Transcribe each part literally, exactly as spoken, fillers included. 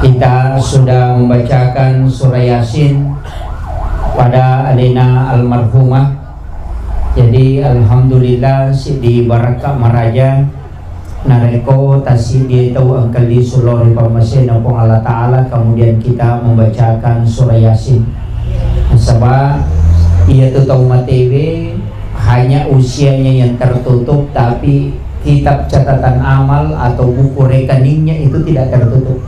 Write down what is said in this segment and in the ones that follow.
Kita sudah membacakan surah Yasin pada alena almarhumah. Jadi, alhamdulillah, siddi barakka maraja. Narekko tasiddi tau engka lisu lao ri pammasena Puang Allah Ta'ala, kemudian kita membacakan surah Yasin. Nasaba iyatu tau matewe hanya usianya yang tertutup, tapi kitab catatan amal atau buku rekeningnya itu tidak tertutup.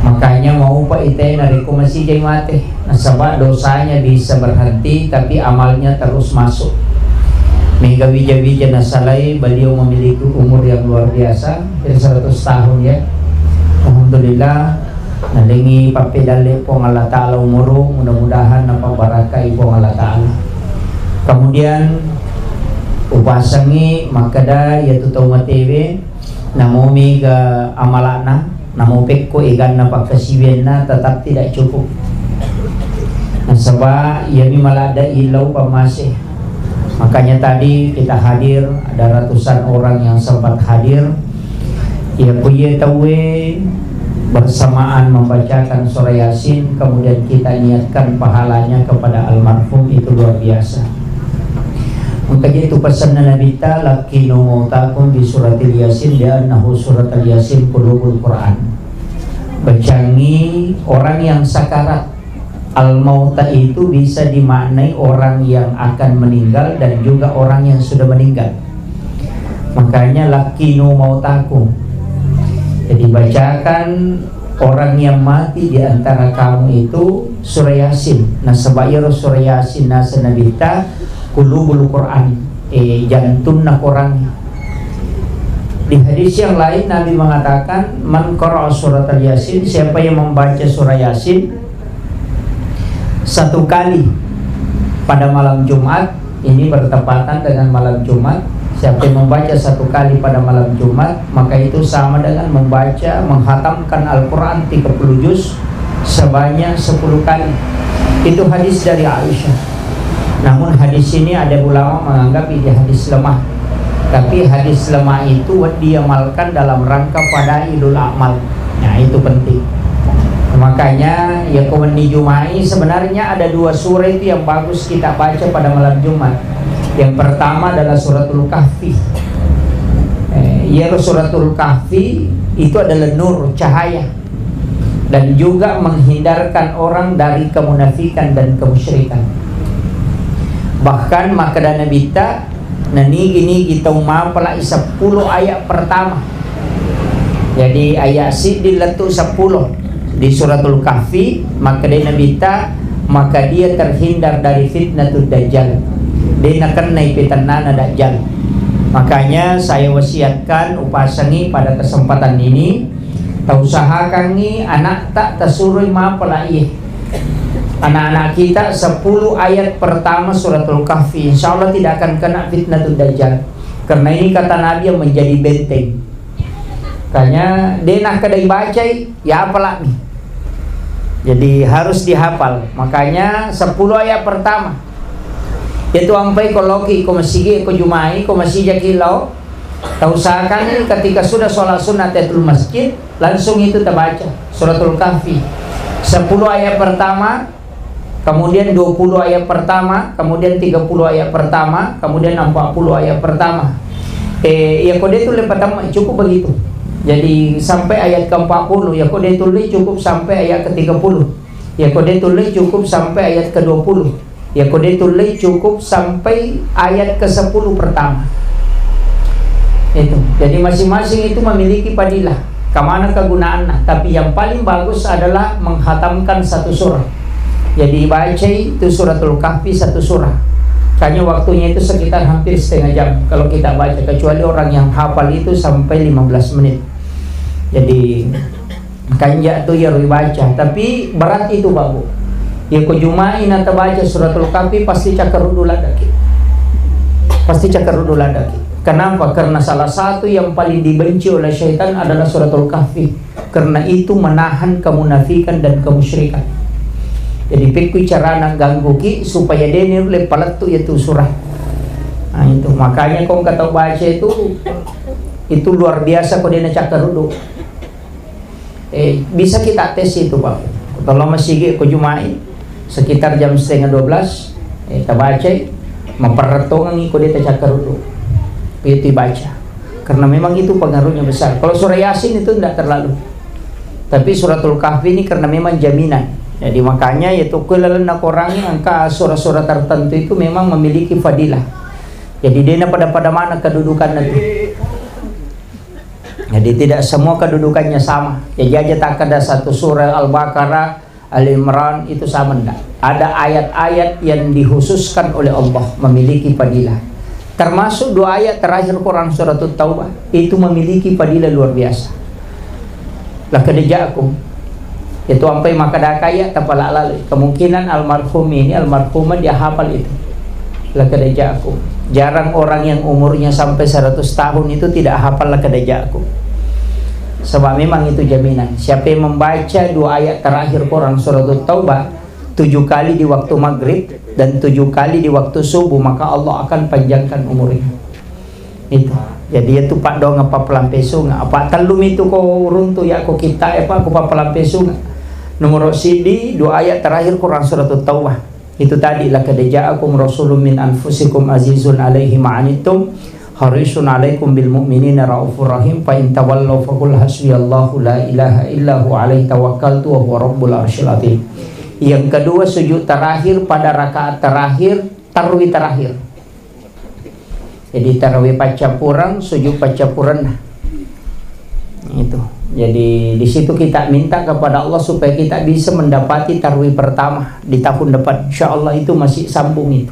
Makanya maupa ite narekko masijai mate, nasaba dosanya bisa berhenti, tapi amalnya terus masuk. Mega wija-wija nasalai, beliau memiliki umur yang luar biasa, hampir seratus tahun, ya. Alhamdulillah, nalengi pappedalle Puang Allah Ta'ala umuru, mudah-mudahan napabbarakai Puang Allah Ta'ala. Kemudian, upasengi makkeda, iyatu tau matewe, namo mega amala'na, namo pekko eganna pakkasiwianna, tetap tidak cukup. Nasaba iyami maladde illau pammase. Makanya tadi kita hadir, ada ratusan orang yang sempat hadir. Iya, ku iya tauwe bersamaan membacakan surah Yasin, kemudian kita niatkan pahalanya kepada almarhum, itu luar biasa. Maka itu pesanna Nabitta, "Laqqinu mautakum bi suratil Yasin, li'annahu suratul Yasin qulubul Quran." Bacangi orang yang sakarat. Al-mauta itu bisa dimaknai orang yang akan meninggal dan juga orang yang sudah meninggal. Makanya, "Laqqinu mautakum." Jadi, bacakan orang yang mati di antara kamu itu surah Yasin. Nasaba iyaro surah Yasin naseng Nabitta qulubul Quran, eh, jantunna Quran. Di hadis yang lain, Nabi mengatakan, "Man qara'a suratal Yasin," siapa yang membaca surah Yasin satu kali pada malam Jumat, ini bertepatan dengan malam Jumat, siapa yang membaca satu kali pada malam Jumat, maka itu sama dengan membaca, menghatamkan Al-Quran tiga puluh juz sebanyak sepuluh kali. Itu hadis dari Aisyah. Namun, hadis ini ada ulama menganggap ini hadis lemah. Tapi hadis lemah itu diamalkan dalam rangka fadailul amal. Nah, itu penting. Makanya, ya, ko wenni Jumai, sebenarnya ada dua surah itu yang bagus kita baca pada malam Jumat. Yang pertama adalah Suratul Kahfi. Eh, ya, Suratul Kahfi itu adalah nur, cahaya, dan juga menghindarkan orang dari kemunafikan dan kemusyrikan. Bahkan makkeda Nabitta, nanigi-nigi tau mapalai sepuluh ayat pertama. Jadi, ayat siddi lettu sepuluh di Suratul Kahfi, makkeda Nabitta, maka dia terhindar dari fitnatud dajjal. De nakennai petennana Dajjal. Makanya, saya wasiatkan, upasengi pada kesempatan ini, tausahakangngi anakta tasuroi mapalai anak-anak kita sepuluh ayat pertama Suratul Kahfi. Insya Allah tidak akan kena fitnatud dajjal. Karena ini kata Nabi yang menjadi benteng. Makanya, de nakkeda ibacai, ya apalami. Jadi, harus dihafal. Makanya, sepuluh ayat pertama. Itu ampai ko loki, ko masigi, ko Jumai, ko masijaki lao. Tausahakan ketika sudah sholat sunat tahiyatul masjid, langsung itu tabaca Suratul Kahfi. Sepuluh ayat pertama, kemudian dua puluh ayat pertama, kemudian tiga puluh ayat pertama, kemudian empat puluh ayat pertama. Eh, ya, ko de tulle patamma, cukup begitu. Jadi, sampai ayat ke empat puluh, ya, ko de tulle cukup sampai ayat ke tiga puluh. Ya, ko de tulle cukup sampai ayat ke dua puluh. Ya, ko de tulle cukup sampai ayat ke sepuluh pertama. Itu. Jadi, masing-masing itu memiliki fadilah. Kemana kegunaannya? Tapi yang paling bagus adalah menghatamkan satu surah. Jadi, bacai itu Suratul Kahfi satu surah. Hanya waktunya itu sekitar hampir setengah jam kalau kita baca, kecuali orang yang hafal itu sampai lima belas menit. Jadi, kanja tu iyaro ibaca, tapi berat itu, Pak, Bu. Ya, ko Jumai na tabaca Suratul Kahfi, pasti cakkaruddu laddaki. Pasti cakkaruddu laddaki. Kenapa? Karena salah satu yang paling dibenci oleh syaitan adalah Suratul Kahfi. Karena itu menahan kemunafikan dan kemusyrikan. Jadi, pekkui carana gangguki supaya de nulle palettu iyatu surah. Nah, itu. Makanya ko engka tau baca itu, itu luar biasa ko de nacakkaruddu. Eh, bisa kita tes itu, Pak. Kalau masigi ko Jumai, sekitar jam setengah dua belas, eh, tabacai, maperrettongengi ko de tacakkaruddu. Itu dibaca. Karena memang itu pengaruhnya besar. Kalau surah Yasin itu tidak terlalu. Tapi Suratul Kahfi ini karena memang jaminan. Jadi makanya itu ko lalenna Quran engka surah-surah tertentu itu memang memiliki fadilah. Jadi de napada-pada mana kedudukannya itu. Jadi tidak semua kedudukannya sama. Jadi aja tak ada satu surah Al-Baqarah, Ali Imran itu sama ndak. Ada ayat-ayat yang dikhususkan oleh Allah memiliki fadilah. Termasuk dua ayat terakhir Quran Surat Taubah itu memiliki fadilah luar biasa. Laqad ja'akum. Itu ampai makkeda kaya tapala lalu. Kemungkinan almarhum ini, almarhumah dia hafal itu. Laqad ja'akum. Jarang orang yang umurnya sampai seratus tahun itu tidak hafal laqad ja'akum. Sebab memang itu jaminan. Siapa yang membaca dua ayat terakhir Quran Surat Taubah tujuh kali di waktu maghrib dan tujuh kali di waktu subuh, maka Allah akan panjangkan umurnya. Itu. Jadi itu paddoang apa pelampesunga. Apa tellu mitu ko runtu ya ko kita apa ko pelampesunga. Nomor sidi dua ayat terakhir Quran Surat Taubah. Itu tadi, "Laqad ja'akum rasulun min anfusikum azizun alaihi ma'anittum harisun alaikum bil mu'minina raufur rahim, fa in tawallaw faqul hasbiyallahu la ilaha illa huwa alaihi tawakkaltu wa huwa rabbul arsyil azim." Yang kedua, sujud terakhir pada rakaat terakhir, tarwi terakhir. Jadi tarawih paccappureng, sujud paccappurenna. Itu. Jadi di situ kita minta kepada Allah supaya kita bisa mendapati tarwi pertama di tahun depan. Insya Allah itu masih sambung itu.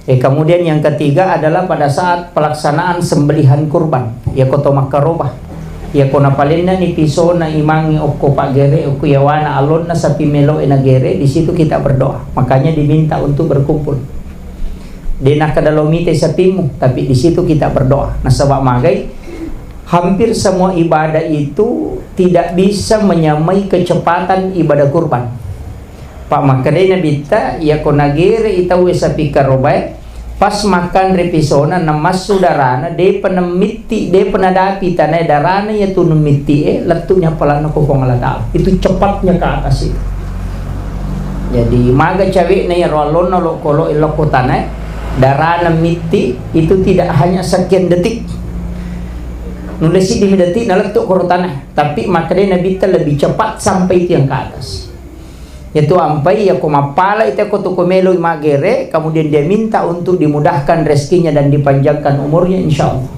Eh, kemudian yang ketiga adalah pada saat pelaksanaan sembelihan kurban. Ya koto makkaroba. Ya ko napalennani pisona imangnge okko paggere, okko yawana alonna sapi meloe nagere, di situ kita berdoa. Makanya diminta untuk berkumpul. De nakkeda lo mite sapimmu, tapi di situ kita berdoa. Nasaba magai, hampir semua ibadah itu tidak bisa menyamai kecepatan ibadah kurban. Pak makkedai Nabitta, iya ko nagere i tauwe sapi karobae, pas makkanre pisona, namassu darana, depa namitti, depa nadapi tanae darana, iya tu numitti e, lettu nyapalanna ko Puang Allah Ta'ala. Itu cepatnya ke atas itu. Jadi, maga cawe'na iyaro allonna olokolo e lokko tanae, darana mitti itu tidak hanya sekian detik. Nulle siddimi detik nalettu koro tanae, tapi makkedai Nabitta lebih cepat sampai itu yang ke atas. Yaitu ampai, yako mappala itu ko tu ko meloi maggere, kemudian dia minta untuk dimudahkan rezekinya dan dipanjangkan umurnya, insya Allah.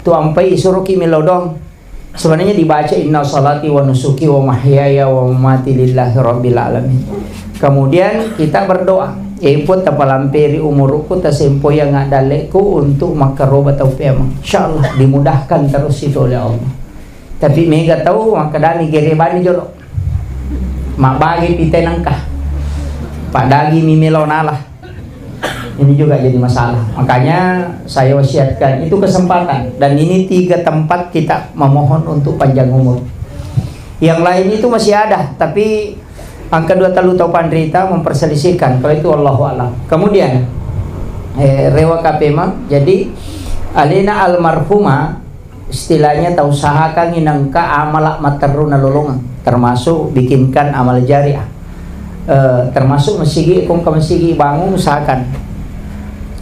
Tu ampai isuroki melo doang. Sebenarnya dibaca, "Inna salati wa nusuki wa mahyaya wa mamati lillahi rabbil alamin." Kemudian kita berdoa, "E Puang, tapalamperi umurukku, tasempoi angadalleku untuk makkaroba tau peamang." Insya Allah dimudahkan terus itu oleh Allah. Tapi mega tau makkedami gere bani jolo. Mabbagi pite nengka. Padagi mi melo nala. Ini juga jadi masalah. Makanya saya wasiatkan, itu kesempatan. Dan ini tiga tempat kita memohon untuk panjang umur. Yang lain itu masih ada, tapi angka dua talu tau panrita memperselisihkan. Kalau itu, Allahu a'lam. Kemudian, eh, rewa kapema. Jadi, alena almarhumah, istilahnya, tausahakangngi nengka amala matteru nalolongeng, termasuk bikinkan amal jariah. Eh, termasuk masigi, kongka masigi bangun, usahakan.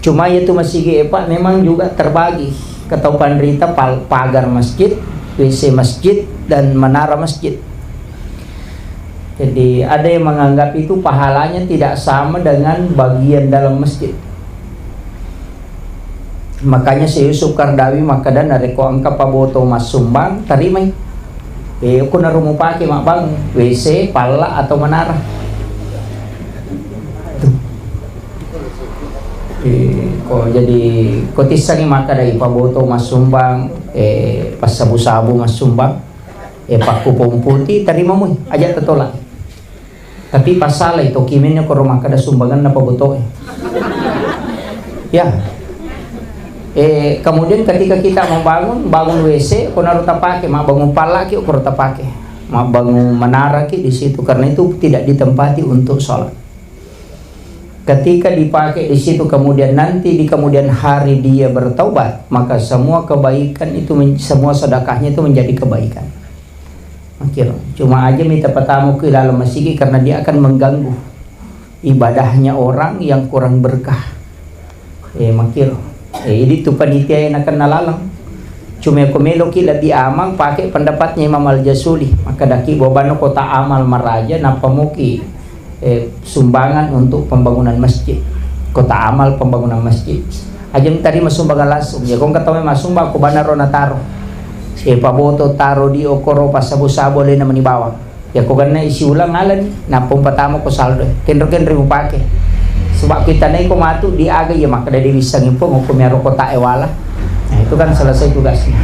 Cuma yaitu masigi, eh, Pak, memang juga terbagi. Ketau panrita pal-, pagar masjid, W C masjid, dan menara masjid. Jadi, ada yang menganggap itu pahalanya tidak sama dengan bagian dalam masjid. Makanya si Yusuf Kardawi makkeda, narekko engka paboto massumbang, tarimai. Eh, ko naro mupake mabbang W C, palla, atau menara. Tuh. Eh, ko jadi, ko tissangi makkeda ipaboto massumbang, eh, passabu-sabu massumbang, eh, pakkupomputi, tarima mui, aja tetolak. Tapi pasalai toki menna koro makkeda sumbanganna pabotoe. Ya. Eh, kemudian ketika kita membangun, bangun W C, ko naro tapake, mabbangun pallaki, koro tapake. Mabbangun menaraki di situ, karena itu tidak ditempati untuk sholat. Ketika dipakai di situ, kemudian nanti di kemudian hari dia bertaubat, maka semua kebaikan itu men-, semua sedekahnya itu menjadi kebaikan. Kiro. Cuma aja mita patamu ke dalam masigi karena dia akan mengganggu ibadahnya orang yang kurang berkah. Eh, makiro. Eh, idi tu panitia yang akan nalaleng. Cuma ko meloki lebih amang pakai pendapatnya Imam Al-Jasuli. Maka daki bobano kota amal maraja, napa muki, eh, sumbangan untuk pembangunan masjid. Kota amal pembangunan masjid. Aja tadi masumbangan langsung. Ya, kong ketahui masumba, aku bana ro nataro. Eh, paboto taro di okoro pasabu-sabu alena mani bawang. Ya, ko ganna isi ulang alani, nappa umpatama ko saldo. Kenro-kenro mupake. Sebab kita naik ko matu di aga, ya, maka dari wisang ipo, ngoko miaro kota ewala. Nah, itu kan selesai tugasnya.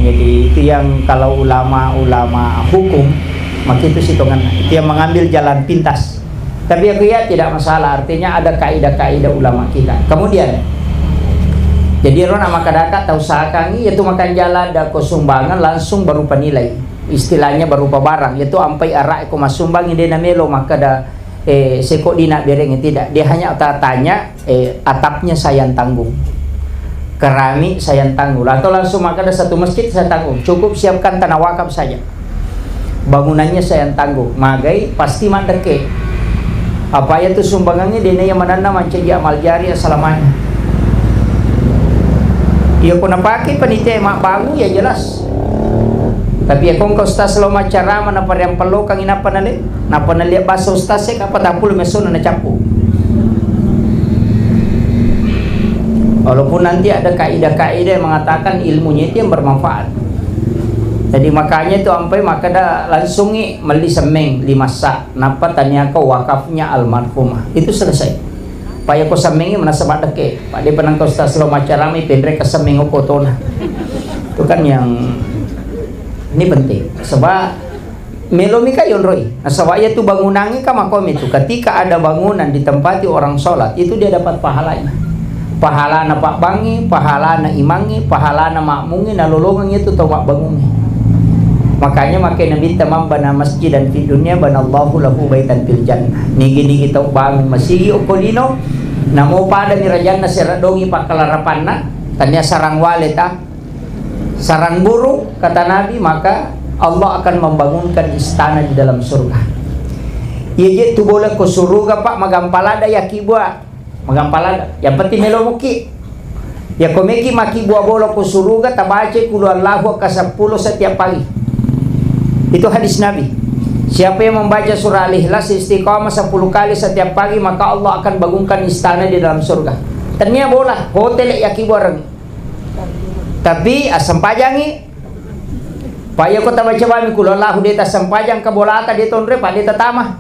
Jadi, itu yang kalau ulama-ulama hukum, maka itu sitongan. Itu yang mengambil jalan pintas. Tapi aku ya tidak masalah, artinya ada kaidah-kaidah ulama kita. Kemudian, jadi ro na makadaka tau sakangi, yaitu makan jala ada ko sumbangan langsung baru penilai. Istilahnya berupa barang, yaitu ampai arak ko masumbangi de na melo makkada, eh, seko dina bereng, tidak. Dia hanya ta-, tanya, eh, atapnya saya yang tanggung. Keramik saya yang tanggung. Atau langsung makkada satu masjid saya tanggung. Cukup siapkan tanah wakaf saja. Bangunannya saya yang tanggung. Magai pasti maddekke. Apa ya tu sumbangannya dena yang mananna mancaji amal jariah selamanya. Iya ko napake panitia mabbangung ya jelas. Tapi ya kong ustaz lo macarama na pariang pelokang inapa nale. Napa nalihat bahasa ustaz saya kapa tapulu mesona na cappu. Walaupun nanti ada kaidah-kaidah yang mengatakan ilmunya itu yang bermanfaat. Jadi makanya itu ampai maka da langsungi melli semmeng lima sak. Napa tania ke wakafnya almarhumah. Itu selesai. Paya ko semmengi mana sebab deke. Pak dia penang ke ustaz lo macarami penre ke semmeng okotona. Itu kan yang ini penting. Sebab Melomi ka yonroi. Nasaba iyatu bangunangnge ka makomi tu. Ketika ada bangunan ditempati orang sholat, itu dia dapat pahalanya. Pahalana pabbangngi, pahalana imangngi, pahalana makmungngi, nalolongeng iyatu tau mabbangungngi. Makanya makkeda Nabitta, "Man bana masjidan fid dunya banallahu lahu baitan fil jannah." Nigi-nigi tau bangung masigi okko lino, namo pada mirajanna sereddongi pakkalarapanna, tania sarang wale ta. Sarang burung, kata Nabi, maka Allah akan membangunkan istana di dalam surga. Iya je tu bola ko suruga, Pak, magampalada yaki bua. Magampalada. Yang penting melo muki. Ya ko meki maki bua bola ko suruga, tabaca kulu Allahu ka sepuluh setiap pagi. Itu hadis Nabi. Siapa yang membaca surah Al-Ikhlas istiqamah sepuluh kali setiap pagi, maka Allah akan bangunkan istana di dalam surga. Tania bola, hotel yaki bua rengi. Tapi assempajangngi. Paya ko tabaca bami kulu Allahu de tassempajang ka bolata de tonre pa de tatama.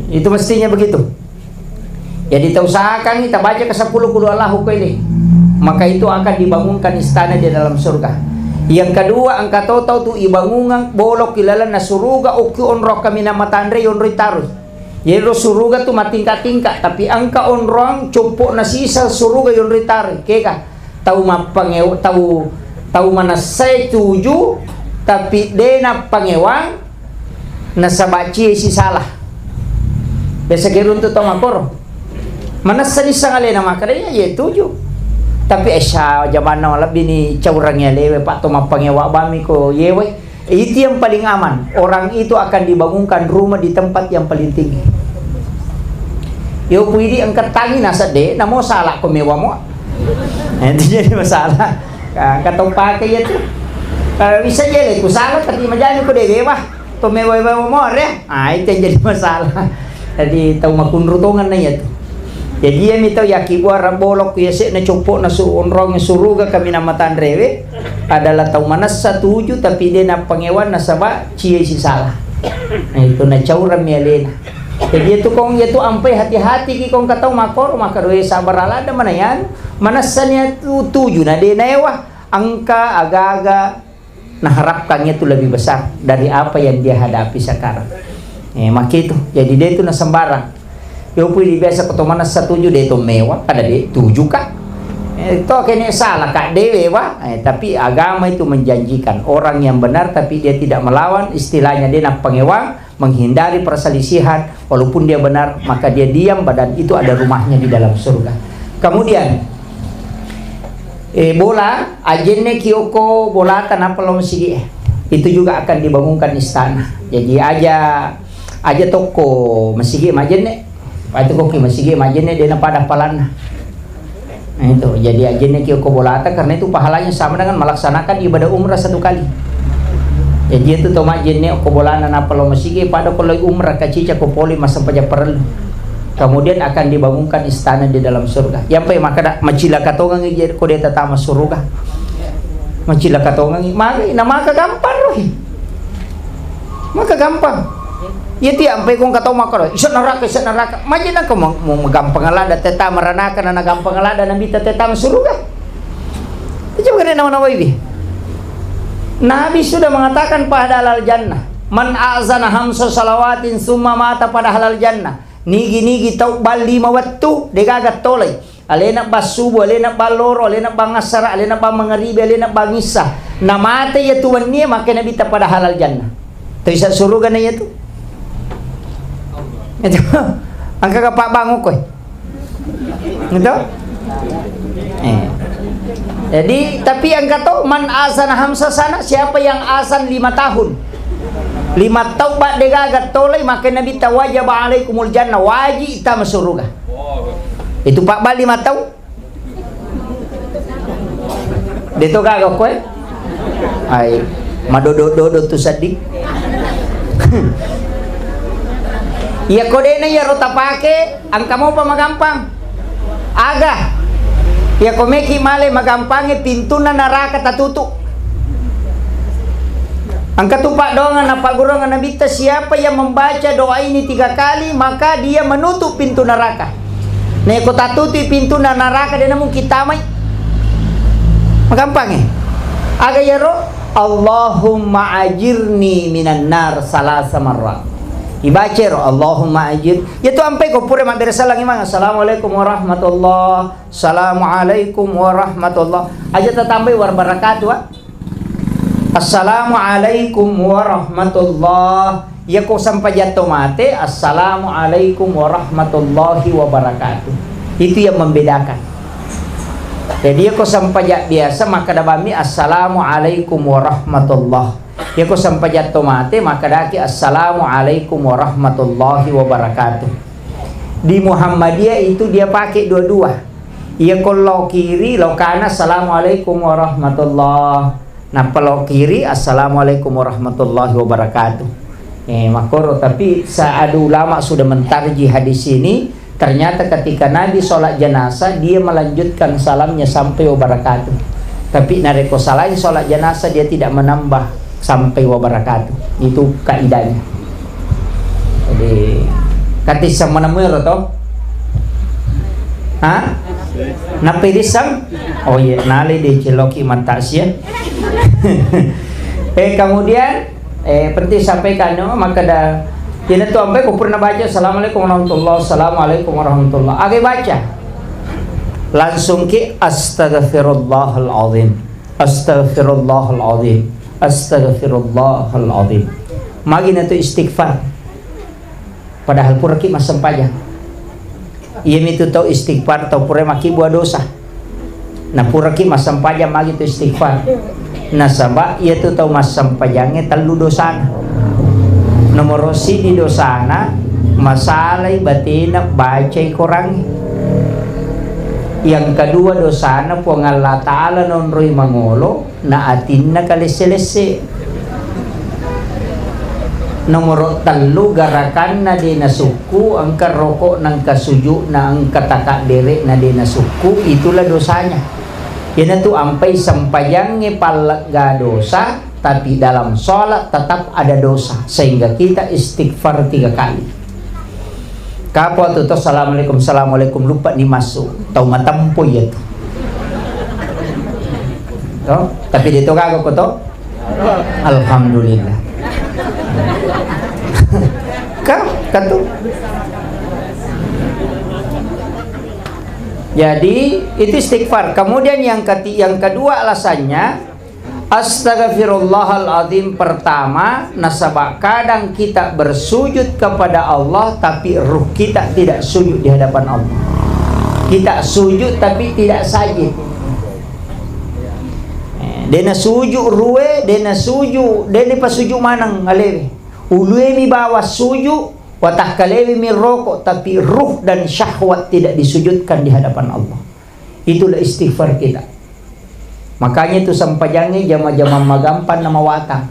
Itu mestinya begitu. Jadi tausahakangngi tabaca ke sepuluh kulu Allahu ko ini. Maka itu akan dibangunkan istana di dalam surga. Yang kedua, engka to tau tu ibangungang bolok ilalenna suruga, okki onrong kaminang matanre yonroi taroi. Yero suruga tu matingka-tingka, tapi engka onrong coppo'na sisa suruga yonroi taroi. Kega? Tau mappangew-, tau, tau manessai tuju, tapi de nappangewang, nasaba cie sisala. Biasa ke runtu tau makoro. Manessa nissang alena makkeda, "Iya, iya, tuju." Tapi, eh, sya-, jamanna malebbi ni caurang alewe, Pak, to mappangewa bami ko yewe. Itu yang paling aman. Orang itu akan dibangunkan rumah di tempat yang paling tinggi. Yo, puidi engka tangi nasa de, namo salah ko mewa mo. Nah, itu jadi masalah. Nah, engka tau pake ya tu. Kalau bisa je le, ku salah tapi majani ko de bewa. To mewa-mewa mo re. Ah, itu yang jadi masalah. Jadi tau makunru tongan na ya tu. Jadi iya mi tau yaki buara bolok ku yase na coppo na su onrong suruga kaminang matanrewe adalah tau manessa tuju tapi de nappangewan nasaba cie sisala. Nah, itu na caurang mi alena. Jadi itu kong ya tu ampai hati-hati ki kong katau makoro maka doe sabar alada mana yanu manessa ni tu tuju na de naewa engka aga-aga naharapkan itu lebih besar dari apa yang dia hadapi sekarang. Eh, maka itu. Jadi dia itu na sembarang. Yo pui di biasa ko to manessa tuju de to mewa, kada de tuju ka. Eh, to kene salah ka dewe wa. Eh, tapi agama itu menjanjikan orang yang benar tapi dia tidak melawan, istilahnya dia nappangewang, menghindari perselisihan, walaupun dia benar, maka dia diam, badan itu ada rumahnya di dalam surga. Kemudian, eh, bola, ajenne kioko bolata nappa lao masigi, eh. itu juga akan dibangunkan istana. Jadi aja, aja tokko masigi majenne. Patu ko ki masigi majenne de' na pada palanna. Nah, itu. Jadi ajenne ki ko bolata karena itu pahalanya sama dengan melaksanakan ibadah umrah satu kali. Jadi itu to majenne ko bolana nappa lo masigi pada ko lo umrah kacica ko poli massempajang parellu. Kemudian akan dibangunkan istana di dalam surga. Yampai makkeda macilaka tongengi je ko de' tatama surga. Macilaka tongengi. Magi na maka gampang rohi. Maka gampang. Iya ti ampai kong katau makkeda, "Isa neraka, isa neraka." Maji nako mau, mau gampang lada teta meranaka na gampang lada nabi teta surga. Itu coba kena nama-nama ibi. Nabi sudah mengatakan pada halal jannah, "Man azana hamsa salawatin summa mata pada halal jannah." Nigi-nigi tau bang lima wettu, degaga tolai. Alena bang subuh, alena bang loro, alena bang assara, alena bang mangaribi, alena bang issa. Namate iya tu wennie, makke nabitta pada halal jannah. Tu isa suruga na iya tu. Itu. Angka ka pak bangu koe. Gitu? Eh. Jadi, tapi angka to, "Man azana hamsa sana," siapa yang azan lima tahun? Lima tau bak degaga tolai, makke nabitta, "Wajaba alaikumul jannah," waji tama suruga. Itu pak bali matau. Deto gaga koe. Ai, madodo-dodo tu seddi. Iya ko dena iya ro tapake, angka mopa magampang. Aga. Iya ko meki male magampangi pintunna naraka tatutu. Angka tu paddoangeng na pagguruangan nabitta, siapa yang membaca doa ini tiga kali, maka dia menutup pintu neraka. Neko tatutui pintu na-, naraka, dena mungkin tamai. Magampangi. Aga iyaro? "Allahumma ajirni minan nar" salasa marrat. Ibacero, "Allahumma ajir." Iya tu ampai ko pura mabbere salang imang, "Assalamualaikum warahmatullah. Assalamualaikum warahmatullah." Aja tatambai warahbarakatuh, ah. "Assalamualaikum warahmatullah." Iya ko sampajang to mate, "Assalamualaikum warahmatullahi wabarakatuh." Itu yang membedakan. Jadi iya ko sampajang biasa, makkeda bammi, "Assalamualaikum warahmatullah." Iya ko sampajang to mate, makkedaki, "Assalamualaikum warahmatullahi wabarakatuh." Di Muhammadiyah itu dia pakai dua-dua. Iya ko lao kiri, lao kana, "Assalamualaikum warahmatullah." Nappa lao kiri, "Assalamualaikum warahmatullahi wabarakatuh." Eh, makkoro, tapi saat ulama sudah mentarji hadis ini, ternyata ketika Nabi sholat jenazah, dia melanjutkan salamnya sampai wabarakatuh. Tapi narekko salai sholat jenazah, dia tidak menambah sampai wabarakatuh. Itu kaidahnya. Jadi, katisseng maneng muero to? Ha? Nappi risseng? Oh iya, nale de celoki mata sia. Eh, kemudian, eh, penting sampaikan, no, makkeda, ina tu ampai ko purna baca, "Assalamualaikum warahmatullah, assalamualaikum warahmatullah." Age baca. Langsung ki, "Astaghfirullahal azim. Astaghfirullahal azim. Astaghfirullahal azim." Magi na tu istighfar. Padahal puraki massempajang. Iya mitu tau istighfar, tau pura makkibua dosa. Na puraki massempajang magi tu istighfar. Nasaba iya tu tau massempajangnge tellu dosana. Nomoro siddi dosana, masalai batena bacai korangnge. Yang kedua dosana, Puang Allah Ta'ala nonroi mangolo, na atinna kalesse-lesse. Nomoro tellu, garakanna de nasukku, engka rokok, na engka sujud, na engka takabbere'na de nasukku, itulah dosanya. Iyanatu ampai sempajangnge pallegga dosa, tapi dalam sholat tetap ada dosa, sehingga kita istighfar tiga kali. Kapo tu to, "Assalamualaikum, assalamualaikum," lupa ni masuk. Tau matempo iya tu. To, tapi dia to gaga ko to? Alhamdulillah. Ka, ka tu. Jadi, itu istighfar. Kemudian yang keti-, yang kedua alasannya, Astaghfirullahaladzim pertama, nasaba kadang kita bersujud kepada Allah, tapi ruh kita tidak sujud di hadapan Allah. Kita sujud, tapi tidak sajid. Eh, De' nasuju' rue, de' nasuju', de' nipasuju' maneng alewe. Ulue mi bawang suju', watakkalewe mi roko', tapi ruh dan syahwat tidak disujudkan di hadapan Allah. Itulah istighfar kita. Makanya itu sempajangnge jama-jamang magampang na mawatang.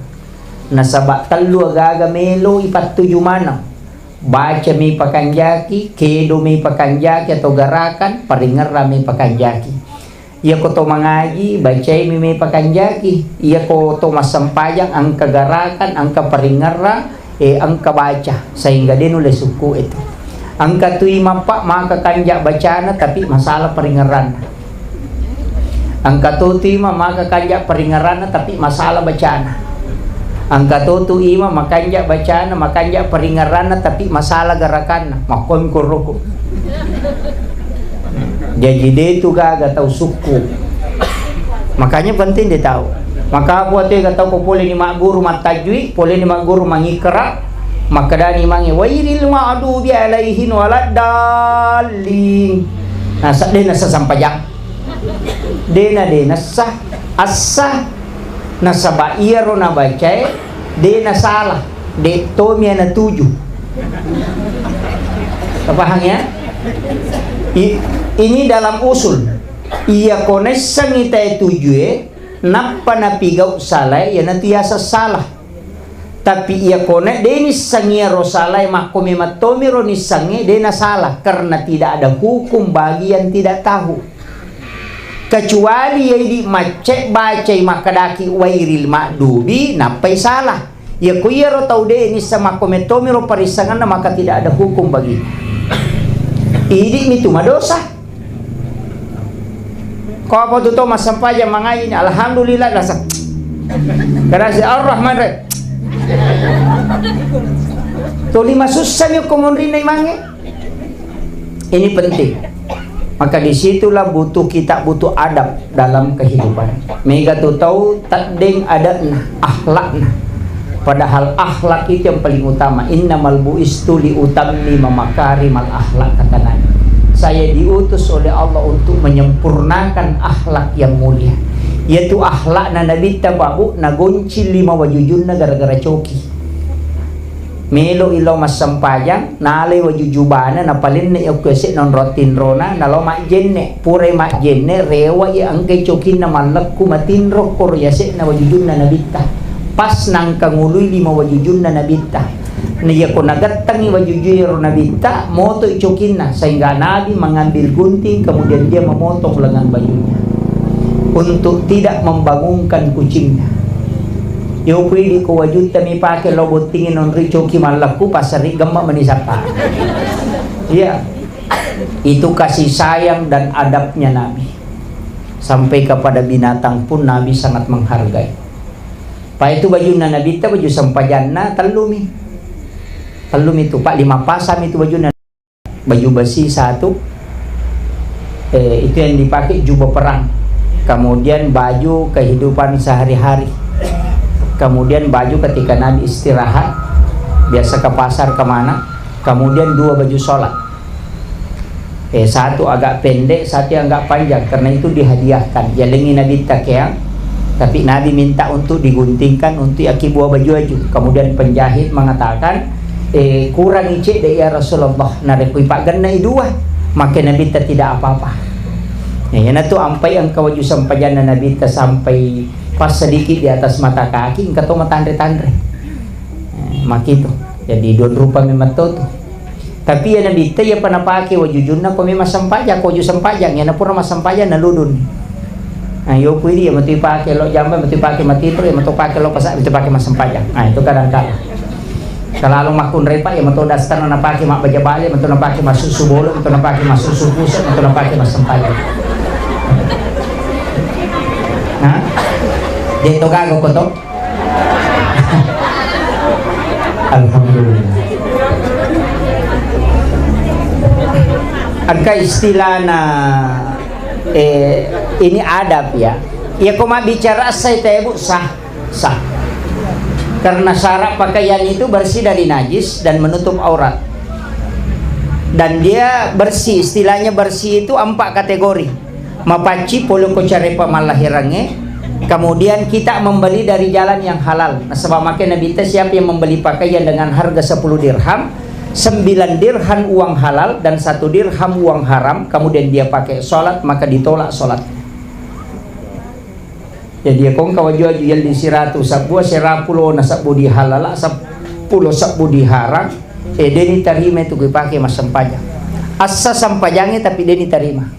Nasaba' tellu agaga melo ipattuju maneng. Baca mi pakanjaki, kedo mi pakanjaki atau garakan, paringerrang mi pakanjaki. Iyako to mangaji, bacai mi me pakanjaki. Iyako to massempajang, engka garakan, engka paringerrang, eh, engka baca, sehingga de' nulle sukku' itu. Engka tu imang, Pak, maka kanja' bacana, tapi masalah paringerranna. Engka to tu imang, maka kanja' paringerranna, tapi masalah bacana. Engka to tu imang, makanja' bacana, makanja' paringerranna, tapi masalah garakanna. Makkomi koroko. Jaji de' tu gaga tau sukku'. Makanya penting de' tau. Maka apa tu ga tau ko pole ni magguru mattajwi, pole ni magguru mangikra, makkedani mange, "Wairil ma'dubi alaihim waladdallin." Nah, sa-, de' nasa sampajang. De' na, de' nasa, asa. Nasaba' iyaro nabacae de' nasala, de' tomi ana tuju. Paham ya? I-, ini dalam usul. Iyako naissengngi tae tujue, nappa napigau' salae, iyanatu yaseng salah. Tapi iyako na de' nissengngi iyaro salae, makko memang tomiro nissengnge, de' nasala, karena tidak ada hukum bagi yang tidak tahu. Kecuali iya idi' macce bacai makkedaki wairil ma'dubi, nappai salah. Iyako iyaro tau de' nisseng makko mettomiro parissengenna, maka tidak ada hukum bagi. Idi'mi tu madosa. Ko apa tu to massempajang mangaji ni, alhamdulillah, rasa. Karena si Ar-Rahman Rahim. Tuli masussa mi ko monrinna imangnge. Ini penting. Maka disitulah butuh kita, butuh adab dalam kehidupan. Mega tu tau teddeng adabna, akhlakna. Padahal akhlak itu yang paling utama. "Innamal bu'istu li utammima makarimal akhlak," kata Nabi. "Saya diutus oleh Allah untuk menyempurnakan akhlak yang mulia." Yaitu akhlakna Nabitta, Pak, Bu, nagonci lima wajujunna gara-gara coki. Melo i lao massempajang, nalai waju jubana, napalenne'i okko yase'na onrong tinrona, nalao majjenne'. Purai majjenne', rewe'i engkai cokinna mallekku matinro koro yase'na wajujunna Nabitta. Pas nangka ngului lima wajujunna Nabitta. Na iyako nagettengngi wajujue ro Nabitta, motoi cokinna, sehingga Nabi mengambil gunting, kemudian dia memotong lengan bajunya untuk tidak membangunkan kucingnya. Yo pui di ko wajutta mi pake lo bottingi nonri coki mallekku, pasari gemma meni sappa. Iya. Itu kasih sayang dan adabnya Nabi. Sampai kepada binatang pun Nabi sangat menghargai. Pa itu bajunna Nabitta, baju sempajanna tellumi. Tellumi tu, Pak, lima pasang itu bajunna. Baju besi satu, eh, itu yang dipakai jubah perang. Kemudian baju kehidupan sehari-hari. Kemudian baju ketika Nabi istirahat, biasa ke pasar kemana. Kemudian dua baju sholat. Eh, satu agak pendek, satu yang agak panjang. Karena itu dihadiahkan. Yalengi Nabitta keang, tapi Nabi minta untuk diguntingkan untuk yakibua baju-baju. Kemudian penjahit mengatakan, "Eh, kurangi cedde, ya Rasulullah, narekko ipaggenna i dua." Maka Nabitta tidak apa-apa. Ya, iyanatu ampai engka waju sempajanna Nabitta sampai pas sedikit di atas mata kaki, engka to matanre-tanre. Eh, makitu. Jadi dua rupa memang to tu. Tapi iya Nabitta, iyapa napake wajujunna ko memang sempajang, ko waju sempajang, iyana pura massempajang naludun. Nah, iyo ku idi, iya matu ipake lo jamba, matu ipake matinro, iya matu pake lo pasa, matu pake massempajang. Nah, itu kadang kala. Kalau makkunrai, Pak, iya matu daster napake mabbaja bale, matu napake massusu bolo, matu napake massusu pusat, matu napake massempajang. Nah, dia to gago ko to. Alhamdulillah. Engka istilahna, eh, ini adab ya. Ya, ko mabbicara sai tebu sah, sah. Karena syarat pakaian itu bersih dari najis dan menutup aurat. Dan dia bersih, istilahnya bersih itu empat kategori. Mapacci pole ko carepa mallahirangnge, Kemudian kita membeli dari jalan yang halal. Nasaba makkeda Nabitta, siapa yang membeli pakaian dengan harga sepuluh dirham, sembilan dirham uang halal dan satu dirham uang haram, kemudian dia pakai sholat, maka ditolak sholat. Jadi, ya, ko engka waju-waju yelli siratu sebbu, serapulo na sebbu di halala, seppulo sebbu di harang, eh, de' nitarima itu ku ipake massempajang. Assa sempajangnya, tapi de' nitarima.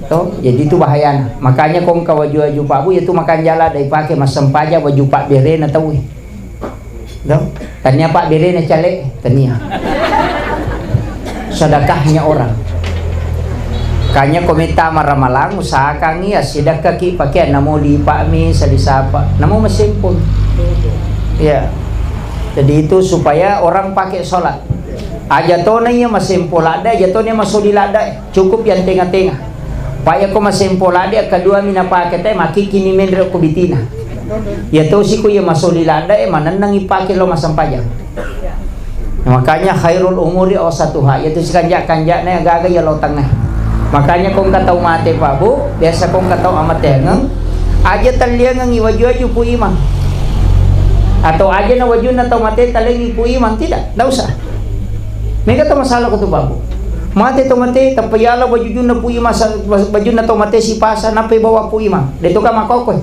To, jadi itu bahayana. Makanya ko engka waju-waju Pak Bu, ya tu makanja lada ipake massempajang waju pabberena tauwe. Do? Tania pabberena cale, tania. Sedekahnya orang. Kanya ko metta maramalang, usahakangi assidekkaki pakeang, namo lipa'mi, salisapa, namo massempol. Iya. Jadi itu supaya orang pakai sholat. Aja tona iya massempol ladde, aja tona iya masoli ladde, cukup yang tengah-tengah. Pa iya ko massempol ladde, kedua mi napake te, makiki ni menre ko bitina. Iya tosi ko iya masoli ladde, manenneng ipake lo massempajang. Makanya khairul umuri awsatuha, iyatu sikanja-kanjana iya gaga iya lao tengnga. Makanya ko engka tau mate, Pak Bu, biasa ko engka tau amateangeng, aja talliangengi waju-waju Pu Imang. Atau aja na wajunna tau mate talengi Pu Imang, tidak, ndak usah. Mega to masalah ko tu, Pak Bu. Mate tau mate, tappa yala wajujunna Pu Imang, sa-, wajunna tau mate sipasa, nappa bawa Pu Imang. De' to ka makkokkoe.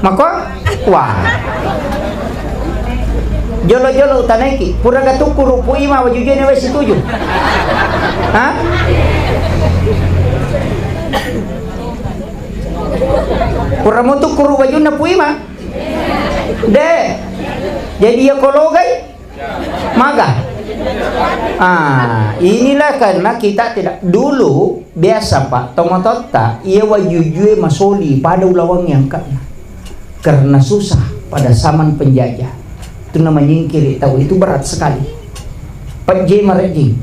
Mako? Wah. Jolo-jolo utanaiki. Pura gatukkuru Pu Imang wajujunna wae situju. Ha? Pura mutukkuru wajunna Pu Imang? De'. Jadi iya ko logai? Maga? Ah, inilah karena kita tidak, dulu biasa, Pak, tomatoatta, iya wajujue masoli pada ulaweng yang kena. Karena susah pada zaman penjajah. Itu namanya nyingkiri tahu, itu berat sekali. Pejje marejjing.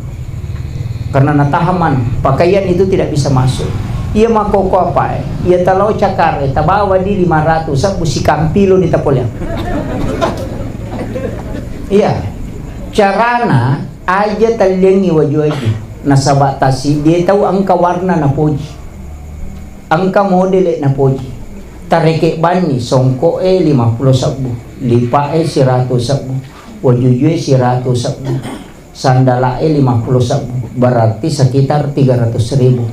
Karena natahaman, pakaian itu tidak bisa masuk. Iya makkokkoe apa, eh? Iya talao cakare, tabawa di lima ratus, sebbu sikampilo ni tapoleang. Iya. Carana aja talliangi waju-waju. Nasaba tasi, de' tau engka warna napoji. Engka modele napoji. Tareke banni songko e lima pulo sebbu, lipa e siratu sebbu, wajujue siratu sebbu, sandala e lima pulo sebbu, berarti sekitar tiga ratus ribu.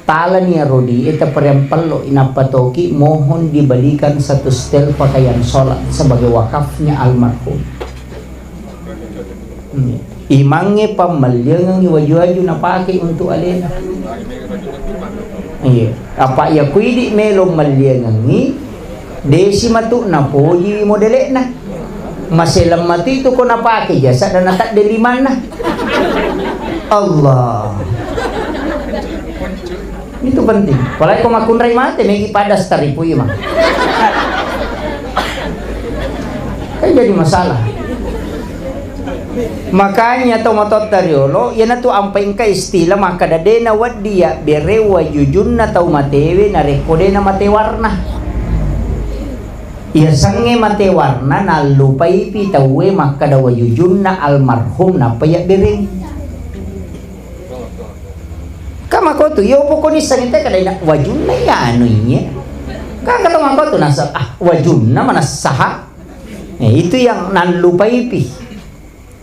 Talani aro di e, tapereng pello, inappa toki mohon dibelikan satu setel pakaian sholat sebagai wakafnya almarhum. Hmm. Imangnge pammalliangengngi waju-waju napake untuk alena. Iya. Apa iya kuidi melo malliangengngi, desi matu napoji modele'na. Maseleng matu itu ko napake jasa dan natadde limanna. Allah. Itu penting. Apalagi ko makkunrai mate, megi pada staripu ima. Kan jadi masalah. Makanya tau matotta riolo, iyanatu ampai engka istilah makkada de' nawedding yabbere wajujunna tau matewe narekko de' namate warna. Iyasengnge mate warna nallupaipi tauwe makkada wajujunna almarhum nappa yabbereng. Ka makotu, iyo pokoni sangita kada ina wajunna iya anu iya. Ka kata makotu nasa, ah, wajunna manassaha. Eh, itu yang nallupaipi.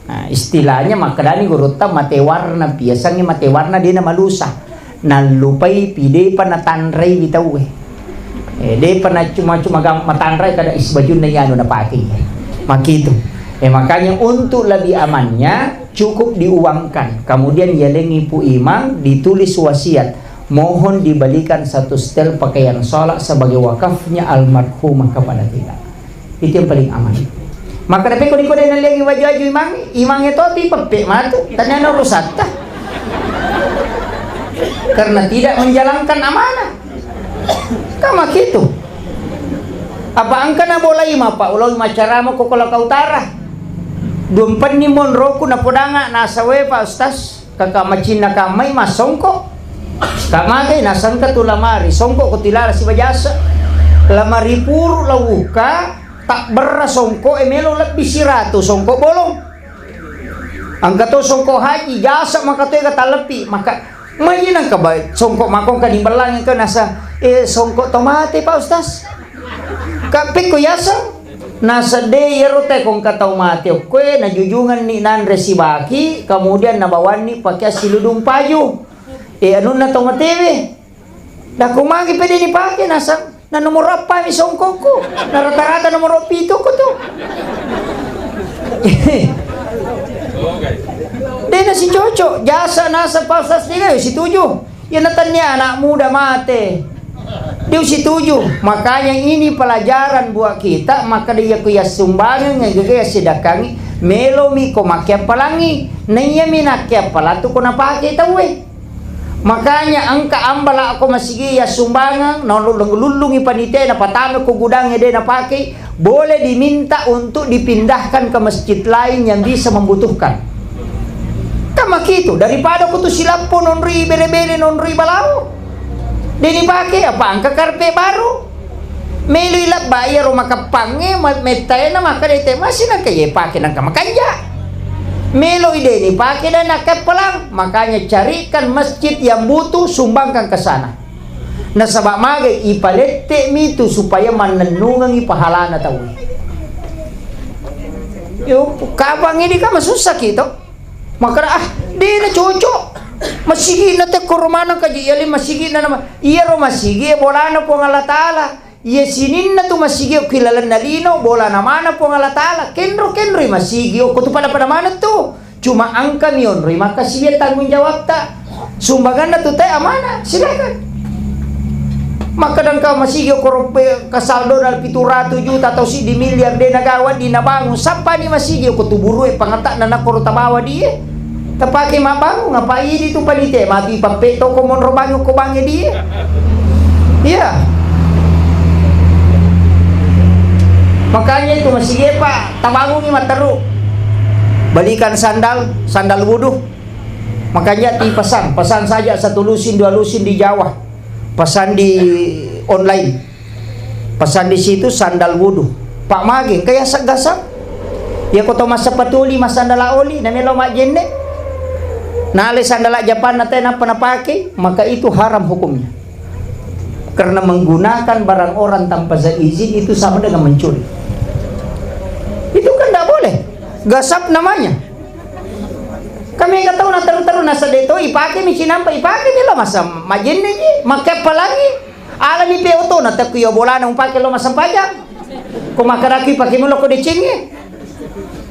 Nah, istilahnya makkedani gurutta mate warna pi, yasengnge mate warna de' namalusa. Nallupaipi, de'pa natanraiwi tauwe. Eh, de'pa na cuma-cuma gam-, matanrai kada is bajunna iya anu napake. Makitu. Eh, makanya untuk lebih amannya, cukup diuangkan. Kemudian yalengi Pu Imang, ditulis wasiat, mohon dibelikan satu setel pakaian sholat sebagai wakafnya almarhumah kepada kita. Itu yang paling aman. Maka tapi ko diko de' nalliangi waju-waju imang, imangnge to ti peppe matu, tania na urusatta. Karena tidak menjalankan amanah. Ka makitu. Apa engka na bolai mapa uloi macarama ko Kolaka Utara. Duampenni monroku napodanga nasawe Pak Ustaz. Kaka macinna kammai massongko. Ka magai nasengka tu lamari, songko ko tilala sibajasa. Lamari puru lawuka, tabberra songko e melo lebbi siratu songko bolong. Engka to songko haji, jasa maka to ega talleppi, maka mai nangka ba-, songko makong ka dibellang engka nasa Eh, songko to mate, Pak Ustaz. Ka pekko yaseng. Nasedde iyaro te kongka tau mate okkoe, najujungenni nanre sibaki, kemudian nabawanni pakeang siludung paju. Eh, anunna tau matewe. Dako magi pede nipake, nasang, na nomoro appa mi songkokku. Na rata-rata nomoro pitu ko tu. De' nasicocok, jasa nasa Pak Ustaz tiga, ya, situju. Ya, na tania anak muda mate. Dia situju. Makanya ini pelajaran buat kita, maka dia ku yassumbangeng, gaga yassedakangi, melomi ko makkeappalangi. Na iya mi nakkeappalang tu ko napake tauwe. Makanya engka ambala'ko masigi yassumbangeng, nalullung-lullungi panitiae, napatama ko gudangnge de' napakei, boleh diminta untuk dipindahkan ke masjid lain yang bisa membutuhkan. Kan makitu, daripada ko tu silappo nonroi bele-bele, nonroi balawo. De' nipake, apa engka karpe baru. Meloi labba iyaro makeppangnge, ma-, mettaena makkeda te masih nangka iye pake nangka makanja. Meloi de' nipake dan nakeppalang, makanya carikan masjid yang butuh, sumbangkan ke sana. Nasaba magai ipalette mi tu supaya mannennungengi pahalana tauwe. Yo, kapang ini kan masussa kita. Makkeda, "Ah, de' na cocok. Masigi'na te koro maneng kaji yali masigi'na nama." Iyaro masigi e bolana Puang Allah Taala. Iya sininna tu masigi okko ilalenna lino, bolana maneng Puang Allah Taala. Kenro-kenroi masigi okko tu pada-pada maneng tu. Cuma engka mi onroi makkasiwiang tanggung jawabta. Sumbanganna tu te amanah, silakan. Makkeda engka masigi okko roppe kasaldona pitu ratu juta atau siddi miliar de' nagawa di nabangun, sappani masigi okko tu burue pangatakna nakkoro tabawa die. Tapake mabbangung, apa idi tu panitia mati pappe toko monro bangi okko bange die. Iya. Makanya itu masigi e, Pak, tabangungi matteru. Belikan sandal, sandal wudu. Makanya dipesan, pesan saja satu lusin, dua lusin di Jawa. Pesan di online. Pesan di situ sandal wudu. Pak mage, engka yaseng gasang. Iya ko to massepatu oli, massandala oli, namelo majjenne. Nale sandala Japanna te nappa napake, maka itu haram hukumnya. Karena menggunakan barang orang tanpa seizin itu sama dengan mencuri. Itu kan ndak boleh. Gasap namanya. Kami nggak tahu, na teru-teru na sedde to, ipake mi cinampa, ipake mi lo masa majenne ji, makke apalagi. Alani pe oto na tekku yo bolana umpake lo masempajang. Ko makaraki pake melo ko decengnge.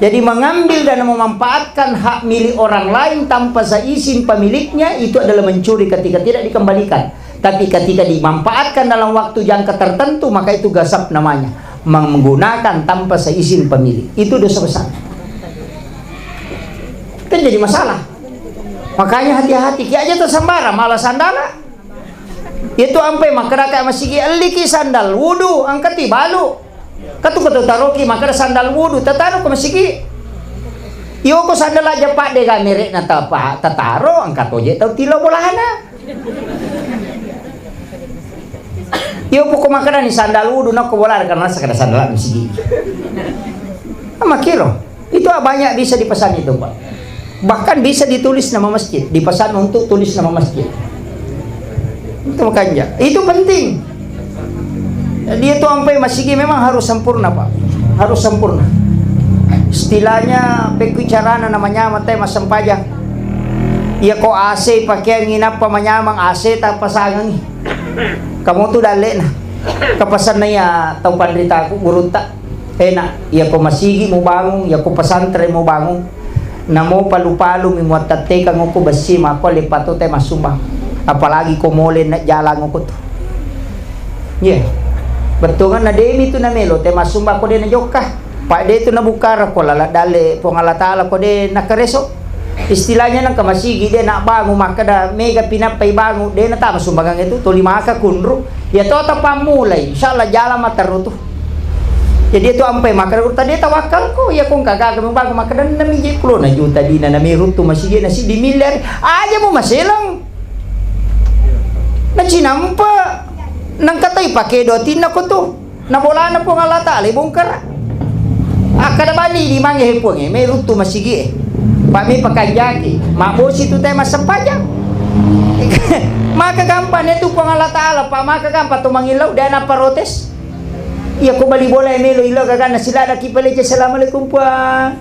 Jadi mengambil dan memanfaatkan hak milik orang lain tanpa seizin pemiliknya itu adalah mencuri ketika tidak dikembalikan. Tapi ketika dimanfaatkan dalam waktu jangka tertentu, maka itu gasap namanya. Menggunakan tanpa seizin pemilik. Itu dosa besar. Kan jadi masalah. Makanya hati-hati. Ki aja tersembara, malah sandala. Itu ampe makkeda ka masigi, elliki sandal wudu, angkati balu. Katu katu taroki makkeda sandal wudu, tataro ke masigi. Iyo ko sandal aja padde ga merekna tapa, tataro, angkat oje tau tilo bolana. Iyo poko makkeda ni sandal wudu, nakko bolana karena sekadar sandal masigi. Makiro. Itu banyak bisa dipesan itu, Pak. Bahkan bisa ditulis nama masjid, dipesan untuk tulis nama masjid. Itu makanya, itu penting. Dia tuh sampai masigi memang harus sempurna, Pak. Harus sempurna. Istilahnya, pekku carana namanya mate masempajang. Iya ko A C pakeangi nappa manyameng A C tappa sangengi. Kamu tuh dalle'na. Kapasanna iya tau panritaku, gurutta. Enak, iya ko masigi mubangung, iya ko pesantren mubangung, namo palu-palu mi muattattekang ko bessi mako leppato te massumbang. Apalagi ko mole na jalang ko tu. Iya. Bettuanna demi tu namelo te massumbang ko de na jokka. Pak de tu nabukkara ko lala dalle Puang Allah Taala ko de nakareso. Istilahnya nengka masigi de na bangu makkeda mega pinappai bangu de na tama sumbangan itu toli maka kunru. Ya to tapammulai, insyaallah jalan materru tu. Jadi itu ampai makkeda urta de tawakkalku, ya kong kagak membangun makkeda enam biji puluh na juta dina na meruttu masigi na siddi miliar aja mu maselang. Na cinampa nang katai pake dua tinna ko tu. Na bolana Puang Allah Taala bongkara. Akkeda bani di mange he Puang e, meruttu masigi e. Pak me pakanjaki, mabbosi tu te massempajang. Maka gampang itu Puang Allah Ta'ala, Pak, maka gampang to mangillau, de' naprotes. Iya ko bali bola e melo illau gaganna siladaki palece, "Assalamualaikum, Puang."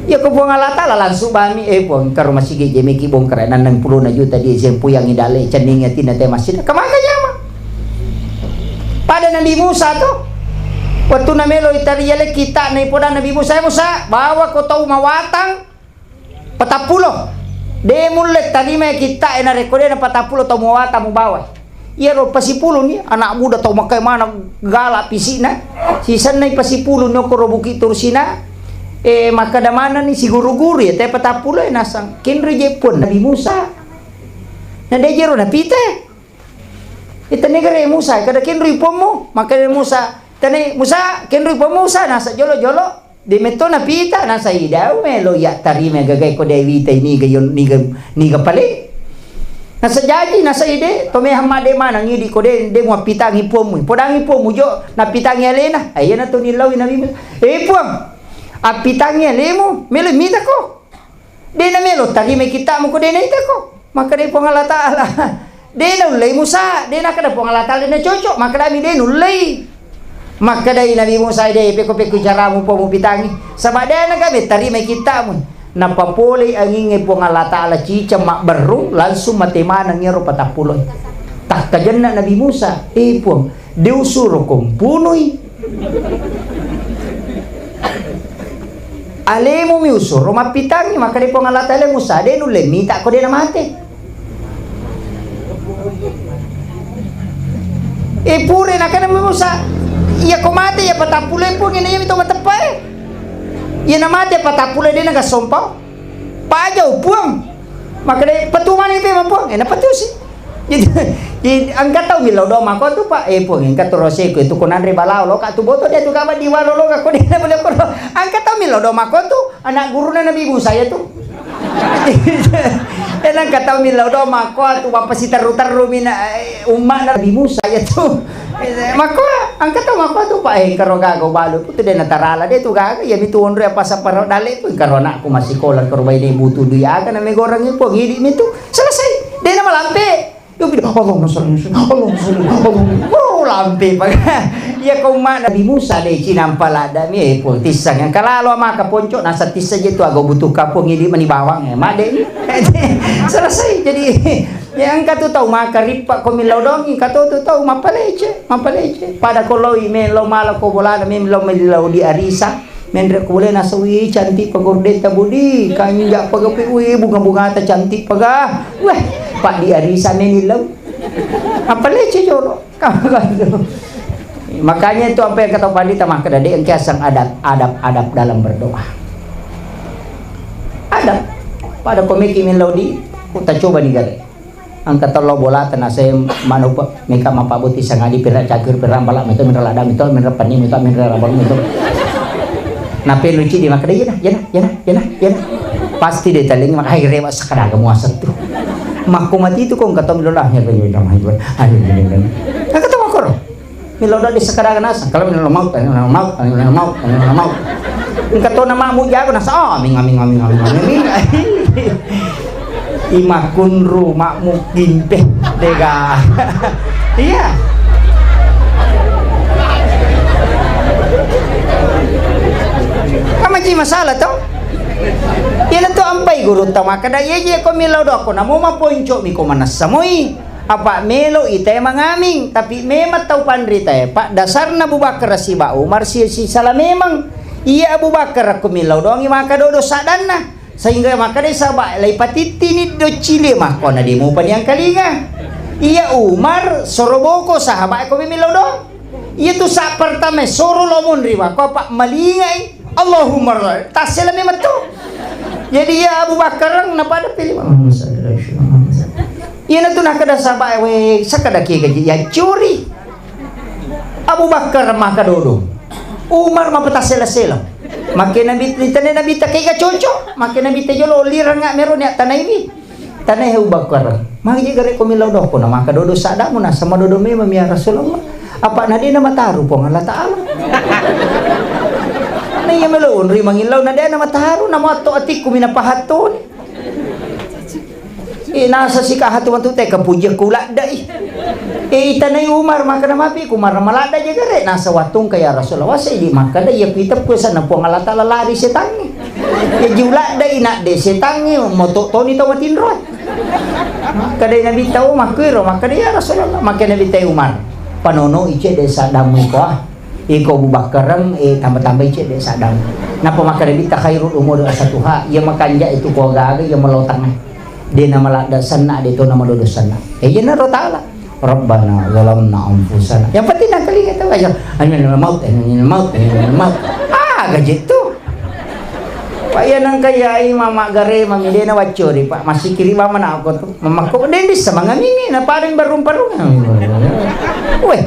Iya ko Puang Allah Ta'ala langsung bami, "Eh, Puang, karo masigi jemeki bongkar nannang pulona juta di zempu yang idale cenning atina te masjid." Kemaka nyama? Pada Nabi Musa to, waktu namelo itariale kita na ipoda Nabi Musa, "Eh, Musa, bawa ko tau mawatang patappulo. De' mulle tarima kitta e narekko de' na patappulo tau muwata mubawa." Iyaro pasipuluni, anak muda tau makkai maneng gala pisikna. Sisennai pasipuluni okkoro Bukit Tursina. Eh, makkeda manenni siguru-guru iya te patappulo e nasang. Kenro je Puang Nabi Musa. Na de' jero napita. Itani gare Musa, kada kenroi Puammu, makkeda Musa, tani Musa, kenroi Puammu Musa, nasa jolo-jolo, de' metto napita, nasa idau melo iya tarima gagae ko de' wita niga yon-, niga, niga pale. Nasa jaji, nasa ide, to mehang made maneng idi ko de', de' muappitangi Puammu, podangi Puammu jo, nappitangi alena, aiyana to nillaui Nabi Musa, "Eh, Puang, appitangi alemu, melo mitako." De' namelo tarimai kittamu ko de' naitako. Makkedai Puang Allah Ta'ala, "De' naullei Musa, de' nakkeda Puang Allah Ta'ala de' nacocok, makkedami de' naullei." Makkedai Nabi Musa, "De', pekko-pekko caramu po mupitangi. Saba' de' nagabe tarimai kittamu." Napapolei angingnge Puang Allah Ta'ala ciceng mabberru, langsung mate maneng iyaro patappulo. Takkajenna Nabi Musa, "Eh, Puang, de' usuroko mpunoi. Alemu mi usuro mappitangi, makkeda Puang Allah Ta'ala, Musa, de' nulle mita ko de' namate." Eh, pura nakkeda Musa, "Iya ko mate iya patappulo e, Puang, ina iya mi to mateppa e. Iya namate patappulo e de' nagassompao. Pajau, Puang." Makkeda, "Petu mani pe, Puang." Eh, napatusi. Jadi, jadi, engka tau millau doang makko tu, Pak. "Eh, Puang, engka tu roseku itu ko nanre balao lo, Kak, tu boto dia tu kabar di walo lo, Kak, ko dia boleh ko lo." Engka tau millau doang makko tu, anak guruna Nabi Musa iya tu. Eh, engka tau millau doang makko tu, bapak si terru-terru mina, eh, umma Nabi Musa iya tu. Eh, makko, engka tau makko tu, Pak. Eh, engka ro gaga balu, tu dia natarala, dia tu gaga, iya mi tu onro apa saparo dale tu, engka ro anakku masikola, engka ro baine butu dui aga na megorang ipo, gidi mi tu. Selesai. De' namalampe. Yo, bilang, "Allahumma shalli wa sallim, Allahumma shalli, Allahumma." Oh, lampe, Pak. Iya, ko umma Nabi Musa de' cinampa ladda mi, eh, pun tissang. Yang kalalo maka ponco, nasa tissa je tu, aga butuh kapung, idi mani bawang, eh, made. Selesai. Jadi, ya, engka tu tau maka rippa ko millau dongi, kato tu tau mapalece, mapalece. Pada ko loi, millau mala ko bolana, millau, millau di arisa. Menre ko bole nasau, "Wih, cantik pa gordetta, Budi. Kanja pa gape, wih, bunga-bungata cantik pa ga." Weh, Pak, di arisa meni lau. Apa lece jolo? Makanya itu apa yang kata pandita makkeda, de' engka aseng adab, adab, adab dalam berdoa. Adab. Pada komiki min lau di, ku ta coba ni gare. Engka tello bolata naseng manupa, meka mappabuti sangadi pira cakir pira bala meto minra lada meto minra pani meto minra rabal meto. Nape lucu di makkeda, "Iyana, iyana, iyana, iyana, iyana." Pasti de' taling mak hai rewa sakadaga muaseng tu. Makko mati tu ko engka tau millau doang. Aduh, aduh, aduh. Engka tau makkoro. Millau doang de' sakadaga naseng. Kalau millau maut, millau maut, millau maut, millau maut. Engka to na makmu jago naseng. Oh, aming, aming, aming, aming, aming. Imakkunru makmu kimpe dega. Iya. Kamaji masalah to? Iyana tu ampai gurutta makkeda, "Iya je ko millau doang ko namo maponco mi ko manessa moi." Apa melo ita mangaming, tapi memang tau panrita e, Pak, dasarna Abu Bakar siba Umar si, si salah memang. Iya Abu Bakar ko millau doangi maka dodo sadanna. Sehingga makkeda saba' lai patittini do cili makkona de' mupa niangkalinga. Iya Umar soroboko sahabat ko millau doang. Iya tu sa' pertama soro lo munri makko apa malingai. Allahumma ra-, tassela memang tu. Jadi iya Abu Bakar na pada pilih. Iya na tu nakkeda sahabat, "We, sakada ki gaji ya curi." Abu Bakar maka dodo. Umar mapatassela-sela. Makke Nabi, ditanya Nabi ta kega cocok, makke Nabi ta jolo lirang mero ni tanaiwi. Tanai Abu Bakar. Magi gare ko millau doang ko na maka dodo sadamu na sama dodo memang ya Rasulullah. Apa na de' na mataru Puang Allah Ta'ala. Na iya melo unri mangillau na de' na mataru na matto atikku mina pahattoni. Eh, nasa sikaha tu matu te kapuji ku ladda i. Eh, itanai Umar, makkeda mapi ku Umar, maladda ja gare. Nasa wattung ka, ya Rasulullah, wasai di makkeda iya ku iteppu sanna Puang Allah Taala lari setangnge. Ya ji uladda i nadde setangnge, moto toni tau matinro. Makkeda Nabi tau makkuiro, makkeda ya Rasulullah, makkeda Nabi tau Umar, panono i cedde saddamu iko ah. Iko Abu Bakkareng, eh, tambah-tambahi cedde saddamu. Nappa makkeda Nabi ta khairul umuri awsatuha, iya makanja itu ko gaga, iya malotang. De namaladda senna, de to namadodo senna. Eh, iyanaro taala. Rabbana zalamna anfusana. Yang penting nangkalinga itu aja. Anil maut, anil maut, anil maut. Ah, gaji itu. Pak, iya nangka iya, ai mama gare mami de na waccori, Pak. Masih kiri mama na aku tu. Mama ko de bisa mangamingi na paling barung-barung. Weh.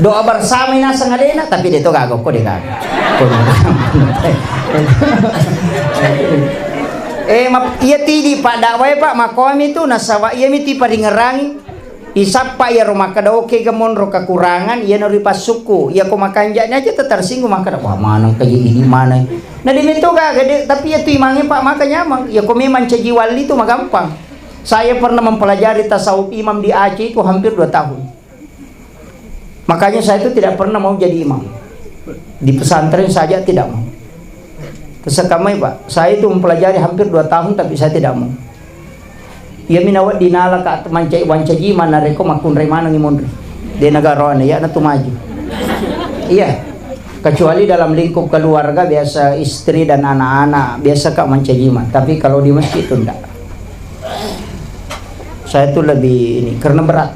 Doa bersama naseng alena, tapi de to gaga ko de gaga. Eh, map-, iya tidi Pak dakwah, Pak, makoami tu nasaba iya mi ti paringerangi. Isappa iyaro makkeda, "Oke, ga monro kekurangan, iyana ripassukku." Iyako makanja'ni aja tatarsinggung makkeda, "Wah, maneng kaji idi maneng." Nah, demitu gaga, de, tapi iya tu imangnge, Pak, maka nyameng. Iyako memang caji wali tu magampang. Saya pernah mempelajari tasawuf imam di Aceh itu hampir dua tahun. Makanya saya itu tidak pernah mau jadi imam. Di pesantren saja tidak mau. Terus kamai, Pak, saya itu mempelajari hampir dua tahun, tapi saya tidak mau. Iya mi nawedding nala ka mancai wancaji manareko makkunrai manengi monri. De nagarawana, iya natu maju. Iya. Kecuali dalam lingkup keluarga, biasa istri dan anak-anak, biasa ka mancaji man. Tapi kalau di masjid itu ndak. Saya tuh lebih ini, karena berat.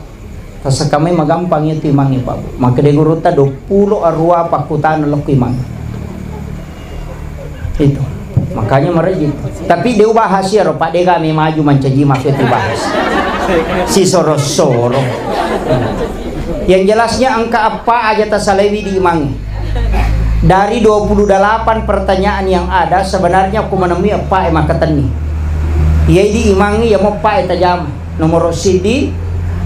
Tasekkamai magampang itu imangnge, Pak Bu. Makkeda gurutta, dua puluh arua pakkutana lokko imang. Itu. Makanya merejit. Tapi de ubahas iyaro, Pak, de kami maju mancaji makkeda tu bahas. Si soro-soro. Yang jelasnya engka eppa aja tasalaiwi di imang. Dari dua puluh delapan pertanyaan yang ada, sebenarnya ku menemui eppa e makkatenni. Iya idi imangnge iya mo eppa e tajama. Nomoro siddi,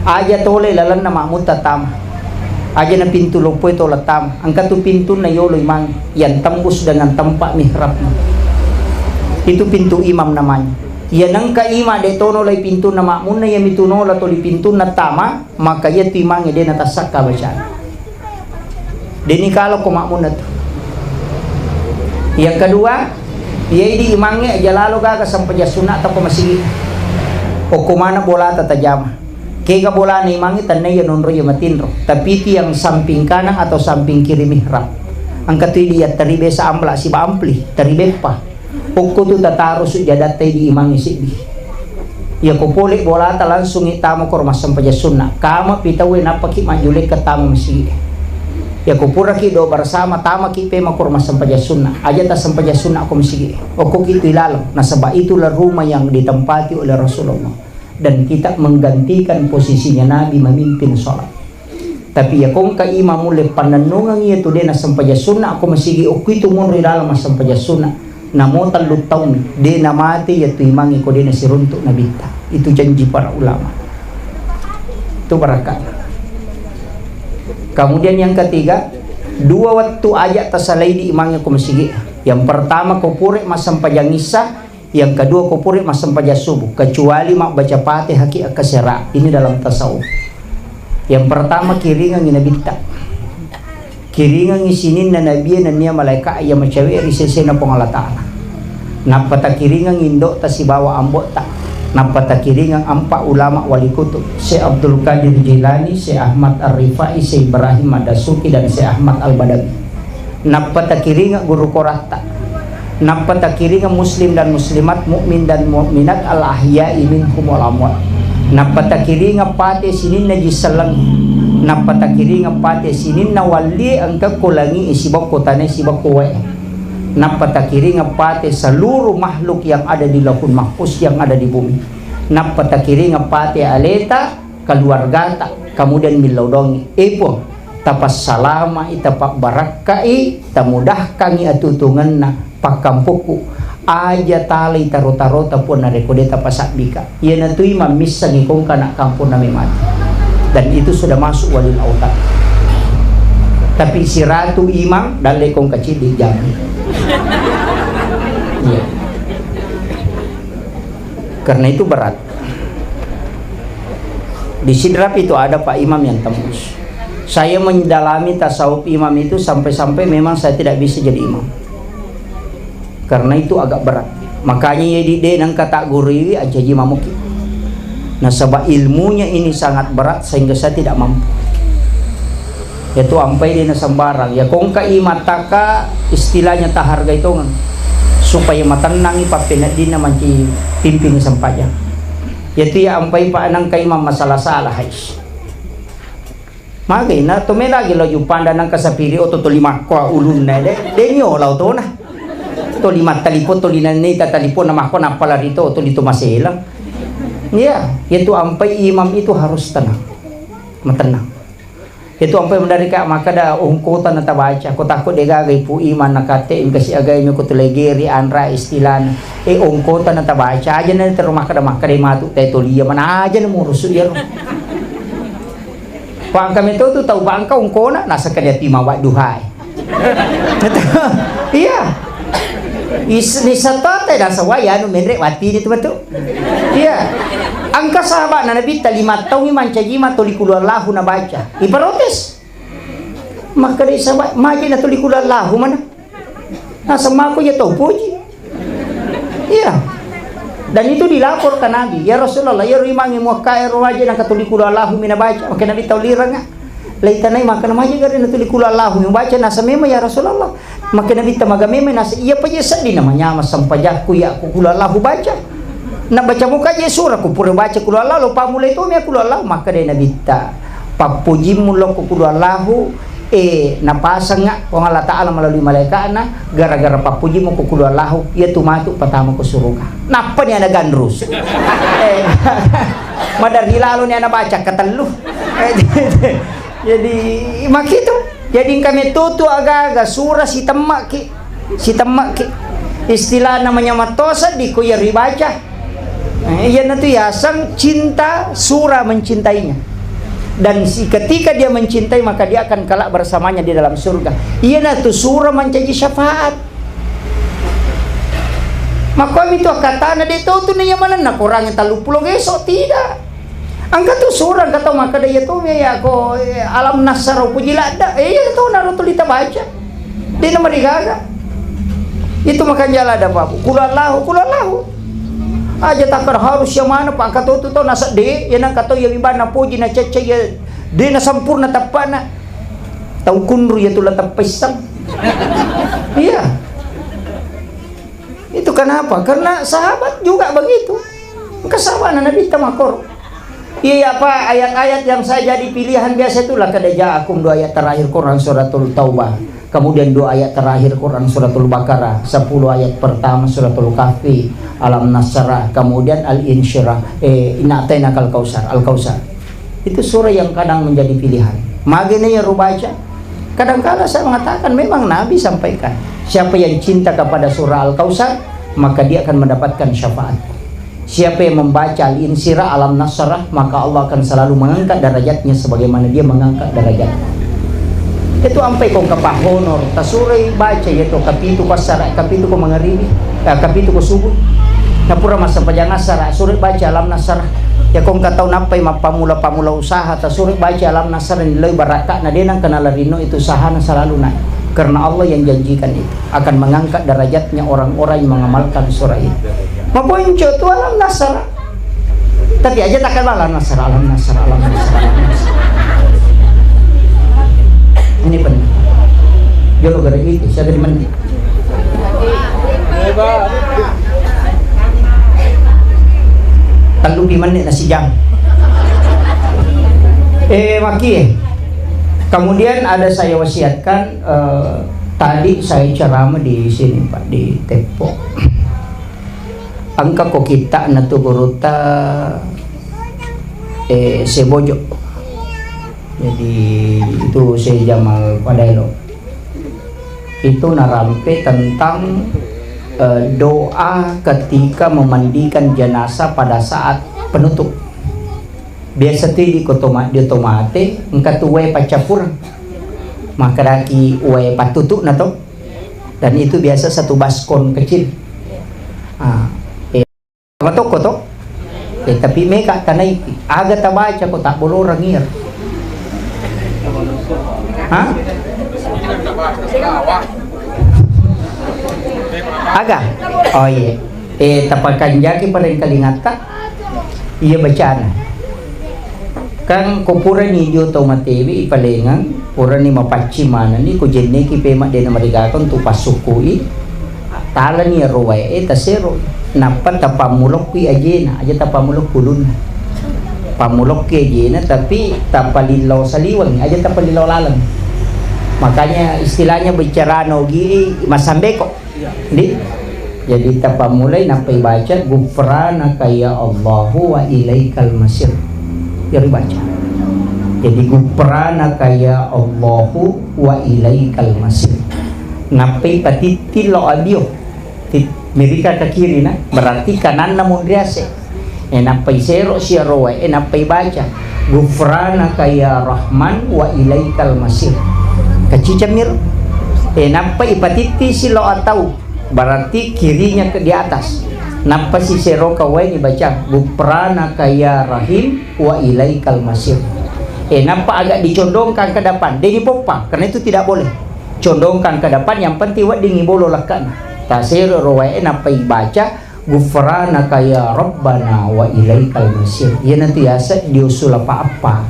aja tolai lalenna makmutta tama. Aja na pintu loppoe tola tama. Engka tu pintunna yolo imang yang tembus dengan tempat mihrabna. Itu pintu imam namanya. Iya nengka imang de tono lai pintunna makmunna, iya mitu nola toli pintunna tama, maka iya tu imangnge de natassakka bacana. Deni kalo ko makmunna tu. Yang kedua, iya idi imangnge aja lalo gaga sempajang sunna ta ko masigi. Okko mana bolata tajama. Kega bolana imangnge tennai iya nonro iya matinro. Tapi itu yang samping kanan atau samping kiri mihrab. Engka tu idi iya taribe sa ampla siba ampli, taribe pa. Okko tu tataro sujjadatta idi imangnge siddi. Iyako pole bolata langsungi tama koro massempajang sunna. Kama pi tauwe nappaki majjulekka tama masigi. Iyako puraki do bersama tamaki pema koro massempajang sunna. Aja tassempajang sunna ko masigi. Okkoki tu ilaleng. Nasaba itulah rumah yang ditempati oleh Rasulullah. Dan kita menggantikan posisinya Nabi memimpin sholat. Tapi iya kongka imam mulle pannennungeng iya tu de nassempajang sunna ko masigi okko itu monro ri laleng massempajang sunna. Namo tellu taung de namate iya tu imangnge ko de nasiruntuk nabitta. Itu janji para ulama. Itu barakka. Kemudian yang ketiga, dua wettu aja tasalai di imangnge ko masigi. Yang pertama ko pure massempajang issa, yang kedua, ko pura massempajang subuh, kecuali mabbaca Fatihah ki akkasera. Ini dalam tasawuf. Yang pertama, kiringengi nabitta. Kiringengi sininna nabie nennia malaika iya macawe ri sesena Puang Allah Ta'ala. Nappa takiringengi indo'ta sibawa ambo'ta. Nappa takiringeng ampa ulama wali kutub, Syekh Abdul Qadir Jilani, Syekh Ahmad Ar-Rifai, Syekh Ibrahim Ad-Dasuki, dan Syekh Ahmad Al-Badawi. Nappa takiringa guru koratta. Nappa takiringa muslim dan muslimat, mukmin dan mukminat, al ahya'i minhum wal amwat. Nappa takiringa pate sininna ji selleng. Nappa takiringa pate sininna wallie engka ko langi e sibakko tanae sibakko wae. Nappa takiringa pate seluruh makhluk yang ada di Lauhul Mahfuz, yang ada di bumi. Nappa takiringa pate aleta, keluargata, kemudian millau dongi. Eh, Puang, tapassalama'i, tapabbarakka'i, tamudahkangi atutungenna pakkampokku. Aja talai taro-tarota, Puang, narekko de tapasabbika. Iyanatui mammissengi kongka anak kampung name mati. Dan itu sudah masuk walil autad. Tapi siratu imang, dalle kongka ciddi jami. Iya. Karena itu berat. Di Sidrap itu ada Pak Imam yang tembus. Saya mendalami tasawuf imam itu sampai-sampai memang saya tidak bisa jadi imam. Karena itu agak berat. Makanya jadi de nengka tak gurui aja ji mamuki. Nasaba ilmunya ini sangat berat sehingga saya tidak mampu. Itu ampai de na sembarang. Ya kongka imattaka istilahnya tahargai tongeng. Supaya matennangi pappeneddinna manci pimping sempajang. Yatu ya ampai pa nengka imam masalah-salah hais. Magai na to melagi lo jupanda nangka sapiri oto toli makko ulunna de, de nyola otona. Toli mattalipon, toli nannita talipon na makko nappa lari to, toli to masela. Iya, yatu ampai imam itu harus tenang. Matennang. Yatu ampai mendarika makkada ongkota na tabaca, ko takko de gaga ipu imam na kate engka si agai mi ko tulegeri anra istilahna. E ongkota na tabaca aja na tero makkada makkada matu te tolia mana aja na murusu iyaro. Pangka meto tu tau bangka ongkona, nasakka dia tima wa duhai. Iya. Is, ni satote nasawai anu menre wati ni tu betul. Iya. Angka sahabat na Nabi ta lima taungi mancaji ma toli kulu Allahu nabaca. Iparotes. Maka di sahabat maji na toli kulu Allahu mana. Naseng mako iya tau poji. Iya. Dan itu dilapor ke Nabi, "Ya Rasulullah, iyaro imangnge muakkae ro waje nangka tuli kulu Allahu mi nabaca." Maka Nabi tau lirengnga. Laitanai maka namaja gare na tuli kulu Allahu mi baca, nasa memang ya Rasulullah. Maka Nabi tamaga memang nasa iya paja seddi namanya masampajakku ya ku kulu Allahu baca. Na baca muka je surah ku pura baca kulu Allahu lo pamulai to mi kulu Allahu maka dai Nabi ta. Pappojimmu lokko kulu Allahu, e, napasengnga Puang Allah Ta'ala melalui malaika'na, gara-gara pappojimmu ko kulu Allahu, iya tu matu patama ko suruga. Nappa ni ana ganrus. E, maderri lalo ni ana baca katellu. E, jadi, makitu. Jadi, engka metto tu aga-aga sura sitemmaki. Sitemmaki. Istilah namanya mattosa di ko iya ribaca. Eh, iyanatu yaseng cinta sura mencintainya. Dan si, ketika dia mencintai, maka dia akan kelak bersamanya di dalam surga. Iyanatu sura mancaji syafaat. Makkomi tu akkatana de' tau tu naiya manenna Korangnge talluppulo geso, tidak. Engka tu sura engka tau makkeda iya tu me ya ko, eh, alam nasara upuji ladda. Eh, iya tu naro tuli tabaca. Dena marigaga. Itu makanja ladda pabu. Kulu Allahu, kulu Allahu. Aja takkada harus iya maneng, pa engka to tu tau nasedde, iya nengka tau iya mimbana poji na cecce iya dena sempurna teppana. Tau kunru iya tu la teppa isseng. Iya. Itu kenapa? Karena sahabat juga begitu. Engka sahabatna Nabi tamakkoro. Iya, iya, apa, ayat-ayat yang saya jadi pilihan biasa itu laqad ja'akum, dua ayat terakhir Quran suratul Taubah. Kemudian dua ayat terakhir Quran suratul Baqarah, sepuluh ayat pertama suratul Kahfi, Alam Nasrah, kemudian Al-Insyirah, eh, Inna A'tainakal Kautsar, Al-Kautsar. Itu surah yang kadang menjadi pilihan. Magene ya rubaca. Kadangkala saya mengatakan memang Nabi sampaikan, siapa yang cinta kepada surah Al-Kautsar, maka dia akan mendapatkan syafaat. Siapa yang membaca Al-Insyirah, Alam Nasrah, maka Allah akan selalu mengangkat derajatnya sebagaimana dia mengangkat derajat. Itu ampai kong kapahonor, tasurai baca yaitu kapitu ko assara, kapitu ko mangaribi, eh, kapitu ko subuh. Napura massempajang assara, surai baca Alam Nasrah. Ya kong katau nappai mappamula-pamula usaha, tasurai baca Alam Nasrah, nilai barakakna de nangka nalarino itu usahana selalu naik. Karena Allah yang janjikan itu. Akan mengangkat derajatnya orang-orang yang mengamalkan surah ini. Maponco tu Alam Nasrah. Tapi aja takkan Alam Nasrah, Alam Nasrah, Alam Nasrah, Alam Nasrah. Ini penting. Jolo gara itu, saya tadi menit. Tellu pi menit nasi jam. Eh, maki, eh. Kemudian ada saya wasiatkan, eh, tadi saya ceramah di sini, Pak, di Teppo. Engka ko kitta'na tu gurutta, eh, Sebojo. Jadi, itu Syekh Jamal Fadailo. Itu narampe tentang, eh, doa ketika memandikan jenazah pada saat penutup. Biasa tu idi ko toma-, dia tomate, engka tu wae paccappureng. Makkedaki wae pattutu'na to. Dan itu biasa satu baskom kecil. Ah, eh, matokko to. Eh, tapi mega tanaiki. Aga tabaca ko tabbolorang iya. Hah? Aga? Oh iya. Eh, tapakanjaki parengkalingatta. Iya bacana. Kan ko purani dio tau matewe ipalengeng, purani mapaccing manenni, ko jenneki pema de' namarigaka untuk passukkui, talani ero wae e tasero, nappa tapammulokkui ajena, aja tapammulokku ulunna. Pammulokki ajena, tapi tapalillau saliweng, aja tapalillau laleng. Makanya istilahnya bicara nogi masambeko. Di? Jadi tapammulai nappai baca, "Ghufranaka ya Allahu wa ilaikal masir." Iyaro baca. Jadi, "Ghufranaka ya Allahu wa ilaikal masir." Nappai patitti lao abio. Tit-, mirika ke kiri na, berarti kananna munriase. E, nappai sero siarowa, e, nappai baca, "Ghufranaka ya Rahman wa ilaikal masir." Kacicemmiro. E, nappai patitti si lao atau, berarti kirinya ke di atas. Nappa si sero kawai ni baca, "Ghufranaka ya Rahim wa ilaikal masir." E, nappa agak dicondongkan ke depan, de' dipoppa, karena itu tidak boleh. Condongkan ke depan, yang penting wedding ibolo lekkana. Tasero ro wae, nappai baca, "Ghufranaka ya Rabbana wa ilaikal masir." Iyanatu yaseng dio sulapa appa.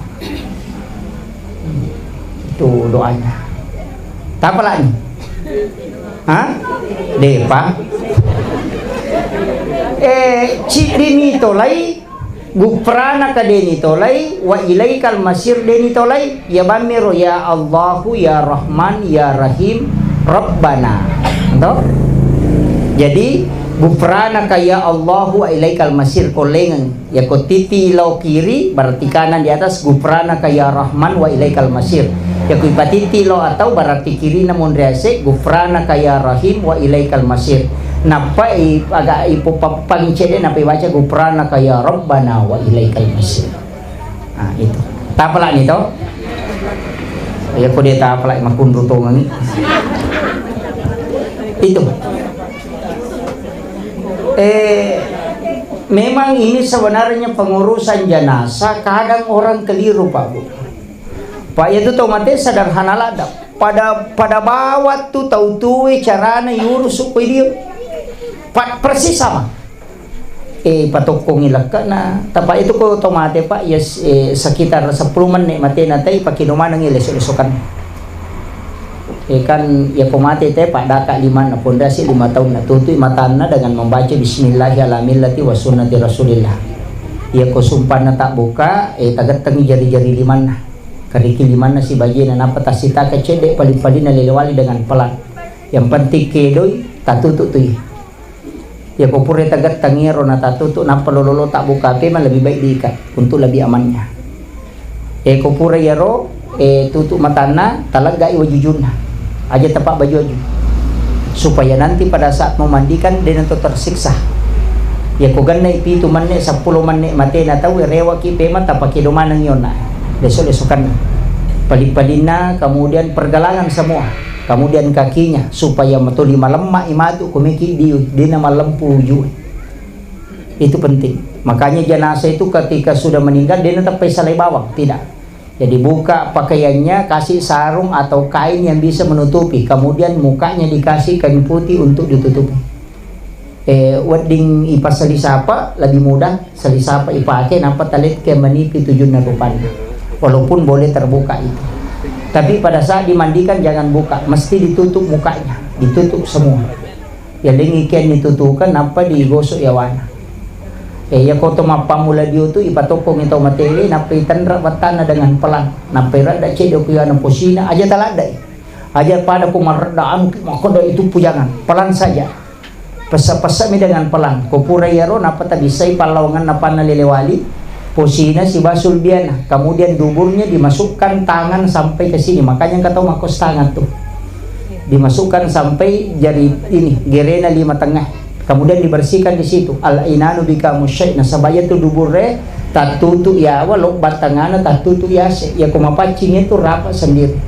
Itu doanya. Tapalani? Hah? Depa. Eh, ciddini tolai, ghufranaka deni tolai, wa ilaikal masir deni tolai. Iya bammiro, ya Allahu, ya Rahman, ya Rahim, Rabbana. To? Jadi, ghufranaka ya Allahu wa ilaikal masir, kollengeng. Yako titi lao kiri, berarti kanan di atas, ghufranaka ya Rahman wa ilaikal masir. Yako ipatiti lao atau, berarti kirina monriase, ghufranaka ya Rahim wa ilaikal masir. Nappa i-, aga ipo pa-, paling cede, nappa ibaca, "Ghufranaka ya Rabbana wa ilaikal masir." Nah, itu. Tapalani to? Ya, ko dia tapalai makunru tongengi. Itu. Eh, memang ini sebenarnya pengurusan jenazah, kadang orang keliru, Pak Bu. Pak, itu tau mate sederhana ladda. Pada, pada bawa tu tau tuwe carana iurusu ko dio. Pa-, persis sama. Eh, patokkongi lekkana. Tapa itu ko to mate, Pak, ya, eh, sekitar sepuluh menit matena tai, pakido manengi leso-lesokan. Eh, kan, ya ko mate te, Pak, daka limanna, pondasi lima tahun na tutui matanna dengan membaca bismillahi ala millati wa sunnati Rasulillah. Ya ko sumpanna tak buka, eh, tagettengi jari-jari limanna. Kariki limanna sibajena, nappa tasitaka cedde paling-palinna lelewali dengan pelan. Yang penting kedoi, tatutu tui. Yako pura tagettang iyaro natatutu, nappa lolo-lolo tabbuka, memang lebih baik diikat untuk lebih amannya. Yako pura iyaro, eh, tutu matanna, taleggai wajujunna. Aja tapabbaju-baju. Supaya nanti pada saat memandikan, de nato tersiksa. Yako gennai pitu menne, seppulo menne, matena tau, rewaki pema, tapakedo maneng yonna. Leso-lesokanna. Pali-palinna, kemudian pergelangan semua. Kemudian kakinya, supaya matoli malemma imatu kumeki diu, dena malempu ujue. Itu penting. Makanya jenazah itu ketika sudah meninggal, dena teppai salai bawang, tidak. Jadi buka pakaiannya, kasih sarung atau kain yang bisa menutupi, kemudian mukanya dikasih kain putih untuk ditutupi. Eh, wedding ipasali sapa, lebih mudah sali sapa ipake, nappa talekke menipi tujunna rupanna. Walaupun boleh terbuka itu. Tapi pada saat dimandikan jangan buka, mesti ditutup mukanya, ditutup semua. Yalengi kian ditutukan, nappa digosok yawana. Eh, iya koto mappammula dio tu, ipatokkongi tau matewe, nappa itenra battanna dengan pelan. Nappa iradda cedde ku yawana posina, aja taladdai. Aja pada ku maredda anu, makkeda itu pujangan. Pelan saja. Pessa-pessami dengan pelan. Ko pura iyaro, nappa tabissai pallawangenna panna lelewali, posina siba sulbiana. Kemudian duburnya dimasukkan tangan sampai ke sini. Makanya engka tau makkos tangan tuh. Dimasukkan sampai jari ini, gerena lima tengah. Kemudian dibersihkan di situ. Al-inanu bika musyai. Nasaba iya tu duburre, tattutu yawa, lobbang tangana tattutu yase. Iya ko mapaccing itu rapat sendiri.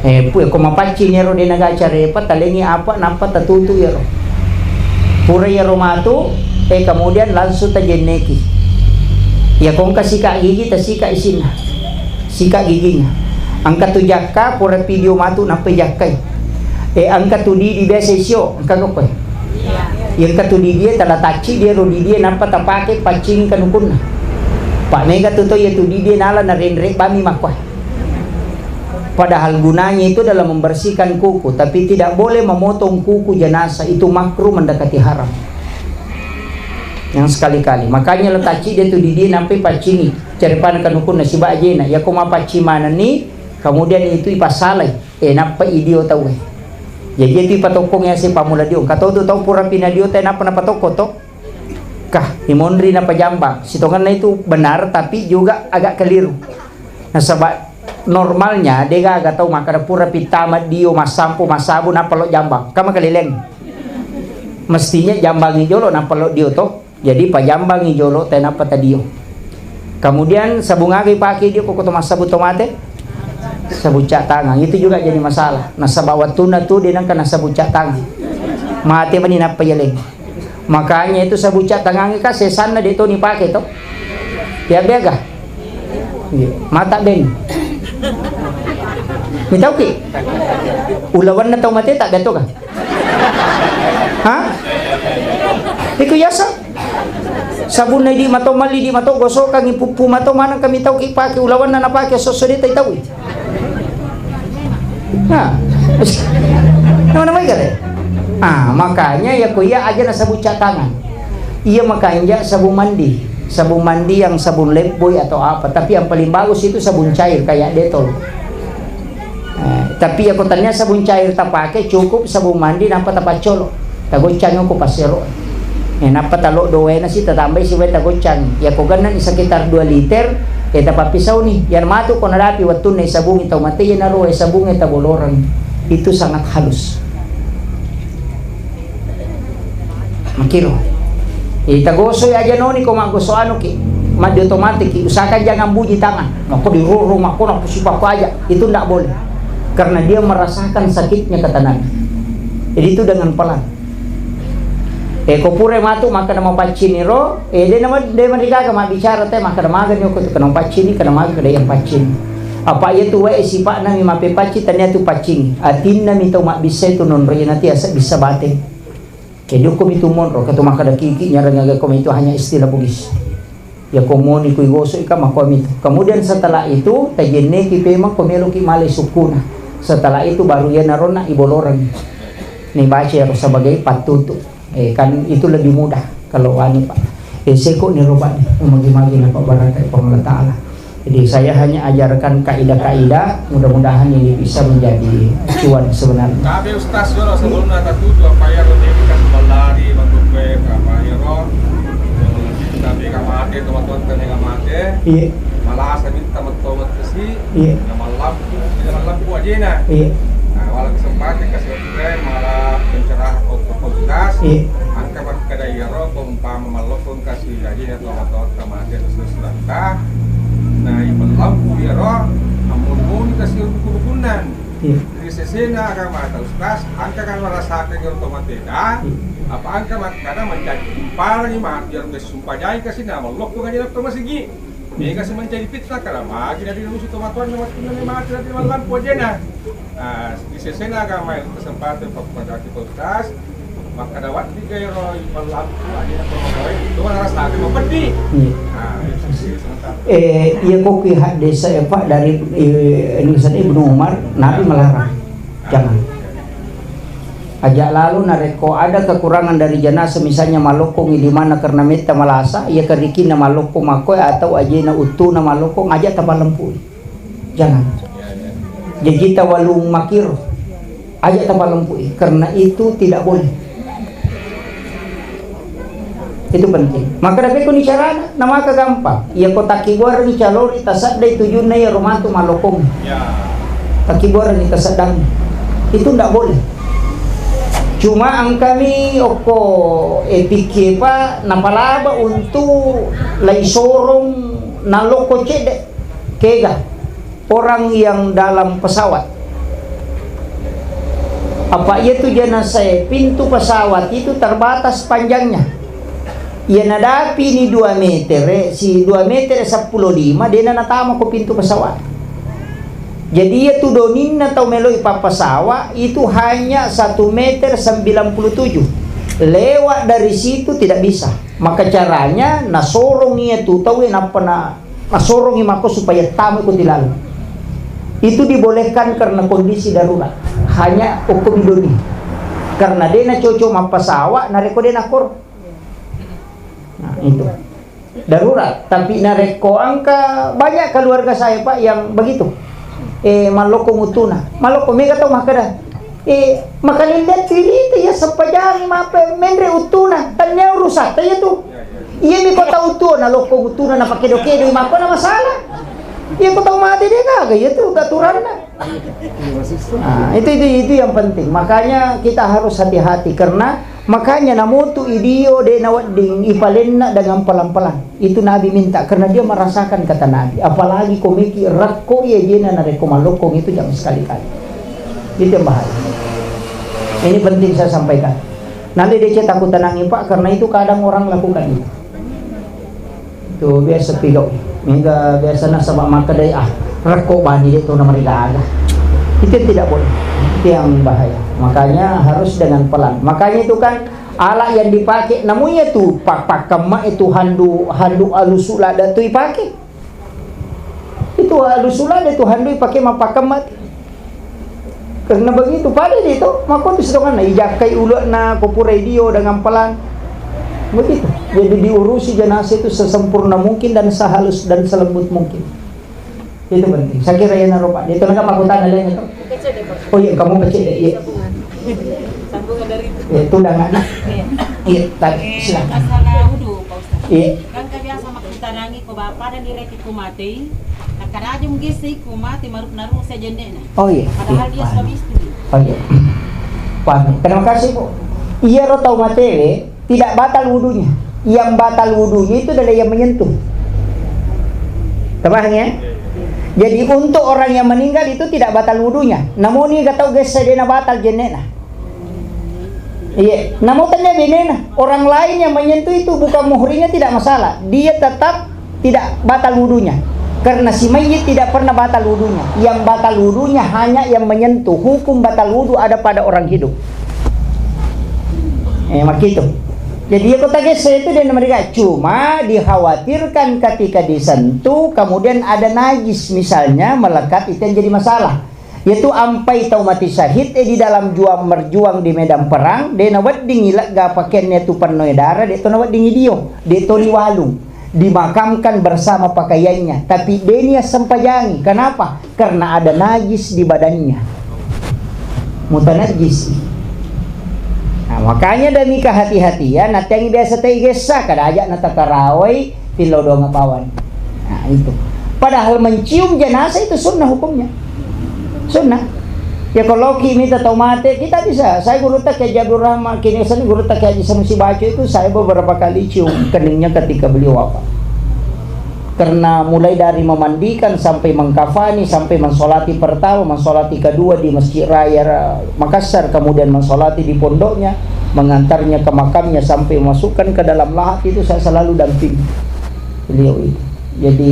Eh, pu-, ko mapaccing iyaro de nagaca repa, talengi apa, nappa tatutu iyaro. Pura iyaro matu, eh, kemudian langsung tajenneki. Iya, ko engka sika gigi, tasika isinna. Sika giginya. Engka tu jakka, pura pidio matu nappa jakkai. Eh, engka tu didi biasa isio, engka gokkoe. Iya, engka tu didie tala tacci dia ro didie nappa tapake paccingi kanukunna. Pak mega tu to iya tu didie nala narenre bami makkoe. Padahal gunanya itu adalah membersihkan kuku, tapi tidak boleh memotong kuku jenazah, itu makruh mendekati haram. Yang sekali-kali. Makanya letakci dia tu didie nappai paccingi. Carepana kanukunna siba ajena. Yako mapaccing manenni, kemudian itu ipasalai. Eh, nappa idio tauwe. Jadi itu ipatokkong yase pamula dio. Katotu tau pura pina dio te nappa napatokko to. Kah, imonri napajambang. Sitongenna itu benar, tapi juga agak keliru. Nasaba normalnya, degaga tau makkeda pura pittama dio, massampo, massabu, nappa lo jambang. Kan makalileng. Mestinya jambangi jolo, nappa lo dio to. Jadi pajambangi jolo, tenappa tadio. Kemudian sabung aga ipake dio, ko to massabu to mate? Sabucca tangang. Itu juga jadi masalah. Nasaba wattunna tu, de nengka nasabucca tangang. Mate mani nappa yaleng. Makanya itu sabucca tangangnge ka sesanna de to nipake to. Ya bega. Iya. Mata ben. Mitauki? Ulawanna tau mate tak beto ka? Hah? Iku yasa? Sabunna di mato mali di mato gosokangi puppu mato maneng kami tauki pake ulawanna napake sosso de tai taui. Nah. Nama-nama ikan deh. Ah, makanya ya ko iya aja na sabun cat tangan. Iya makanya sabun mandi. Sabun mandi yang sabun Lifebuoy atau apa. Tapi yang paling bagus itu sabun cair kayak Dettol. Eh, tapi ya ko tania sabun cair tapake cukup sabun mandi nampa tapaccolo. Tagoccangi ko passero. Eh, nappa talo doena si tatambai si wae tagoccangi. Ya ko gennani sekitar dua liter, eh, tapappisauni. Iya matu ko nadapi wettunna isabungi tau mate, iyanaro wae sabungnge taboloreng. Itu sangat halus. Makiro. Eh, tagosoi aja noni ko maggoso anu ki. Maddi otomatis ki. Usahakan jangan bunyi tangan. Mako diroro, mako napusipako aja. Itu ndak boleh. Karena dia merasakan sakitnya, kata Nabi. Jadi itu dengan pelan. Eh, ko pura matu makkeda mapaccini ro, eh, de nama, de marigaga mabbicara te makkeda magani ko tu kena paccini, kena maga keda yang paccini. Apa iya tu wae sipa'na mi mappepacci tania tu paccini. Atinna mi tau mabbissa itu nonro iya nati asa bissa bate. Jadi ko mi tu monro, katu makkeda kiki nyarang aga ko mi tu hanya istilah Bugis. Ya ko moni kui gosok ika makomi tu. Kemudian setelah itu tajenneki pemang ko meloki male sukkuna. Setelah itu baru iya naronna iboloreng. Ni baca ya sebagai pattutu. Eh, kan itu lebih mudah kalau anu, Pak. Eh, seko ni roba ni. Magi-magi na Pak barakai Puang Allah Ta'ala. Jadi saya hanya ajarkan kaidah-kaidah, mudah-mudahan ini bisa menjadi acuan sebenarnya. Tapi Ustaz, yo, sebelum nata tuju apa ya, lebih kasih lari, bantu kue, apa ya, ro? Tapi kamate, teman-teman, tadi kamate. Iya. Malah saya minta betul, betul sih. Iya. Yang malam, yang malam ku aja nah. Iya. Nah, walau kesempatan kasih kue, malah pencerahan untuk Ustaz. Iya. Angka makkeda iyaro, umpama mallokkong kasih aja ya, teman-teman, kamate, terus, terus, Nah, iya mellampu iyaro, ammoni-moni kasi ruku-rukunna. Iya. Ri sesena agamata, Ustaz, engka kan merasakan iyaro tomateta, iya, apa engka makkada mancaji umparangi mati iyaro sumpajai kasi na mallokko ngaji to masigi. Mega si mancaji fitnah, kada magi nadi nusu tomatoanna wattunna mati nadi mallampu ajena. Ah, di sesena agama itu kesempatan pappadaki Ustaz, makkada watti gairo ipallampu ajena pemegawai, itu rasa aku peddi. Iya. Ah, itu sih sementara. Eh, iya, ko ki hadis saya, Pak, dari, eh, Ibnu Umar, Nabi melarang. Jangan. Aja lalu narekko ada kekurangan dari jenazah, misalnya malokkongi di mana karena metta malasa, iya kerikinna malokkong makkoe atau ajena uttuna malokkong, aja tapalempui. Jangan. Jaji tawalung makiro. Aja tapalempui, karena itu tidak boleh. Itu penting. Maka dapeku ni carana, na maka gampang. Iya ko takkibuarengi calori tasaddai tujunna iya romantu malokong. Ya. Takkibuarengi tasaddangi. Itu ndak boleh. Cuma engkami okko, eh, pikir pa napalaba untuk lai sorong nalokko cedde. Kega orang yang dalam pesawat. Apa iya tu jenazah, pintu pesawat itu terbatas panjangnya. Iya nadapi ni dua meter, si dua meter seppulo lima, dena natama ko pintu pesawat. Jadi, iya tu doninna tau meloi pappasawa itu hanya satu meter sembilan puluh tujuh. Lewat dari situ tidak bisa. Maka caranya nasorong iya tu tau, nappa na Nasorongi mako supaya tama ikuti lalu. Itu dibolehkan karena kondisi darurat. Hanya hukum dunia. Karena dena cocok mappasawa, narekko dena kor. Nah, itu. Darurat. Tapi narekko angka banyak keluarga saya, Pak, yang begitu. Eh, mallokko uttuna. Mallokko mega tau makkeda. Eh, makalilliang cerita ya sempajangi mape menre uttuna. Tania urusatta ya tu. Iya mi ko tau tuo nalokko uttuna napakedo-kedo mako na masalah. Iya ko tau mate de gaga ya tu aturanna. Nah, itu, itu, itu yang penting. Makanya kita harus hati-hati karena makanya namutu idio de nawedding ipalenna dengan pelan-pelan. Itu Nabi minta karena dia merasakan kata Nabi. Apalagi komiki rakko iya jena narekko mallokko itu jangan sekali-kali. Itu yang bahaya. Ini penting saya sampaikan. Nanti dia cetak aku tenangi Pak karena itu kadang orang lakukan itu. Itu biasa pigau. Mega biasa nasaba makkeda ah, rakko bani de to namarigaga. Itu yang tidak boleh. Itu yang bahaya. Makanya harus dengan pelan. Makanya itu kan alat yang dipakai, namunya tu pak pakemma itu handu handu alusu lada tu ipake. Itu alusu lada tu handu ipake mappakemma. Karena begitu pada itu mako tu sedonganna ijakkai ulu'na ko pura idio dengan pelan. Begitu. Jadi diurusi jenazah itu sesempurna mungkin dan sehalus dan selembut mungkin. Itu penting. Saya kira ya naro Pak. Itu lagi makutana lain itu. Oh iya, kamu pecil ya. Iya. Sambungan dari itu. Iya, itu udah nggak. Iya. Iya, tadi silakan. Masalah wudhu, Pak Ustaz. Iya. Kan kebiasa makkutanangi ko bapak dan direki ku mati. Nakkada aja mugisi ku mati maruk naru saya jende'na. Oh iya. Padahal dia suami istri. Oh iya. Paham. Terima kasih, Bu. Iya ro tau matewe. Tidak batal wudunya. Yang batal wudunya itu adalah yang menyentuh. Terpaham ya? Jadi untuk orang yang meninggal itu tidak batal wudunya. Namun ini gak tahu guys, saya dena batal jenena. Iya, namun tanya benena. Orang lain yang menyentuh itu bukan muhrimnya tidak masalah. Dia tetap tidak batal wudunya. Karena si mayit tidak pernah batal wudunya. Yang batal wudunya hanya yang menyentuh. Hukum batal wudu ada pada orang hidup. Eh, makitu. Jadi ya kota gese itu dia mereka cuma dikhawatirkan ketika disentuh kemudian ada najis misalnya melekat itu yang jadi masalah. Yaitu ampai tau mati syahid, eh, di dalam juang merjuang di medan perang, de nawedding ilegga pakaianna tu pennoe dara, de to nawedding idio, de to diwalu, dimakamkan bersama pakaiannya, tapi de nia sempajangi. Kenapa? Karena ada najis di badannya. Mutanajjis. Nah, makanya demi kehati-hatian, nanti yang biasa tei gessa, kada aja natakarawai, Tillau doang bawang. Nah, itu. Padahal mencium jenazah itu sunnah hukumnya. Sunnah. Ya kalau ki mita tau mate, kita bisa. Saya guru tak Haji Abdul Rahman, kini saya guru tak Haji Sanusi Baco itu saya beberapa kali cium keningnya ketika beliau wafat. Karena mulai dari memandikan sampai mengkafani, sampai mensolati pertama, mensolati kedua di Masjid Raya Makassar, kemudian mensolati di pondoknya, mengantarnya ke makamnya sampai masukkan ke dalam lahat itu saya selalu dampingi beliau itu. Jadi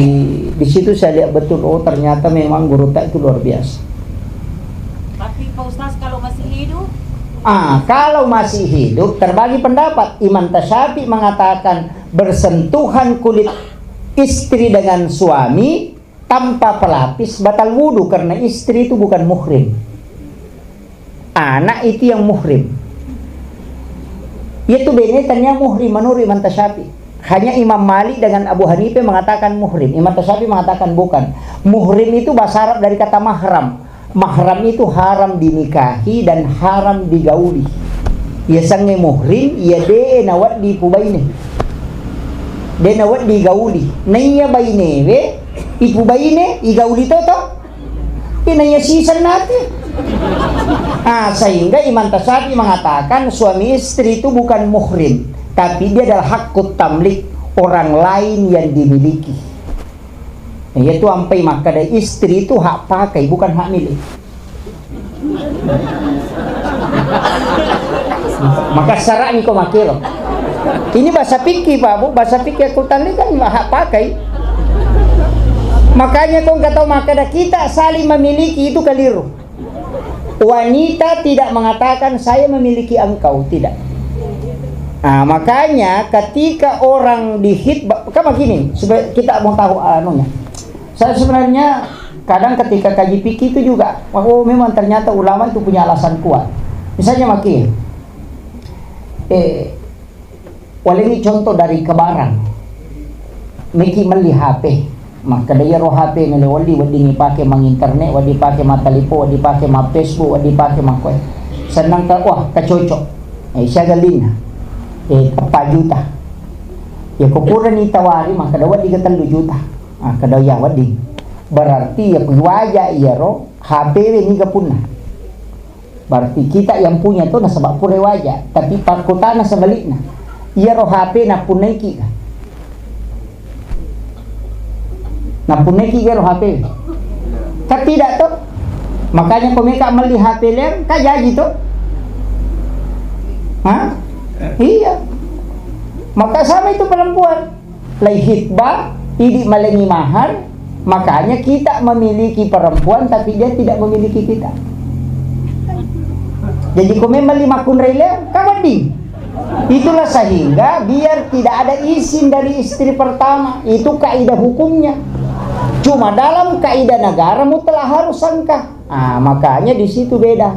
di situ saya lihat betul, oh ternyata memang guru tak itu luar biasa. Tapi Pak Ustaz kalau masih hidup? Ah, kalau masih hidup terbagi pendapat. Imam Tasyafi mengatakan bersentuhan kulit istri dengan suami tanpa pelapis batal wudu karena istri itu bukan muhrim. Anak itu yang muhrim. Itu bene tanya muhrim menurut Imam Tasyafi. Hanya Imam Malik dengan Abu Hanifah mengatakan muhrim. Imam Tasyafi mengatakan bukan. Muhrim itu bahasa Arab dari kata mahram. Mahram itu haram dinikahi dan haram digauli. Iya sange muhrim, iya de nawaddi pubaine. De nawaddi gauli. Naiya bainewe, ipubaine, igauli toto. Inaiya sisan nate. Ah, sehingga Imam Tasyafi mengatakan suami istri itu bukan muhrim, tapi dia adalah hakut tamlik, orang lain yang dimiliki. Iya tu ampai makkeda istri itu hak pakai, bukan hak milik. Maka syarat ni ko makero. Ini bahasa fikih, Pak Bu, bahasa fikih aku tali kan hak pakai. Makanya kau nggak tahu, maka ada kita saling memiliki itu keliru. Wanita tidak mengatakan, "Saya memiliki engkau," tidak. Nah, makanya ketika orang dihitbah, kan begini, supaya kita mau tahu anunya. Saya sebenarnya kadang ketika kaji fikih itu juga, oh, memang ternyata ulama itu punya alasan kuat. Misalnya maki, eh, Walengngi contoh dari kebarang. Meki melli H P. Makkeda iyaro H P melo welli, wedding ipake mang internet, wedding ipake mattalipong, wedding ipake ma Facebook, wedding ipake makkoe. Sennang ka, wah, kacocok. Eh, siaga linna. Eh, eppa juta. Ya ko purani tawari, makkeda wedding ke tellu juta. Ah, kada iya wedding. Berarti ya waja iyaro H P we niga punna. Berarti kita yang punya tu nasaba pura waja, tapi pakkutana sebalikna. Iyaro H P napunnaiki ka. Napunnaiki iyaro H P. Kan tidak tu? Makanya ko meka melli H P lem, ka jaji tu. Hah? Iya. Maka sama itu perempuan. Lai hitbah, idi malengi mahar, makanya kita memiliki perempuan tapi dia tidak memiliki kita. Jadi ko memang lima kunrai leo, ka wedding. Itulah sehingga biar tidak ada izin dari istri pertama, itu kaidah hukumnya. Cuma dalam kaidah negara mutlak harus engkah. Ah, makanya di situ beda.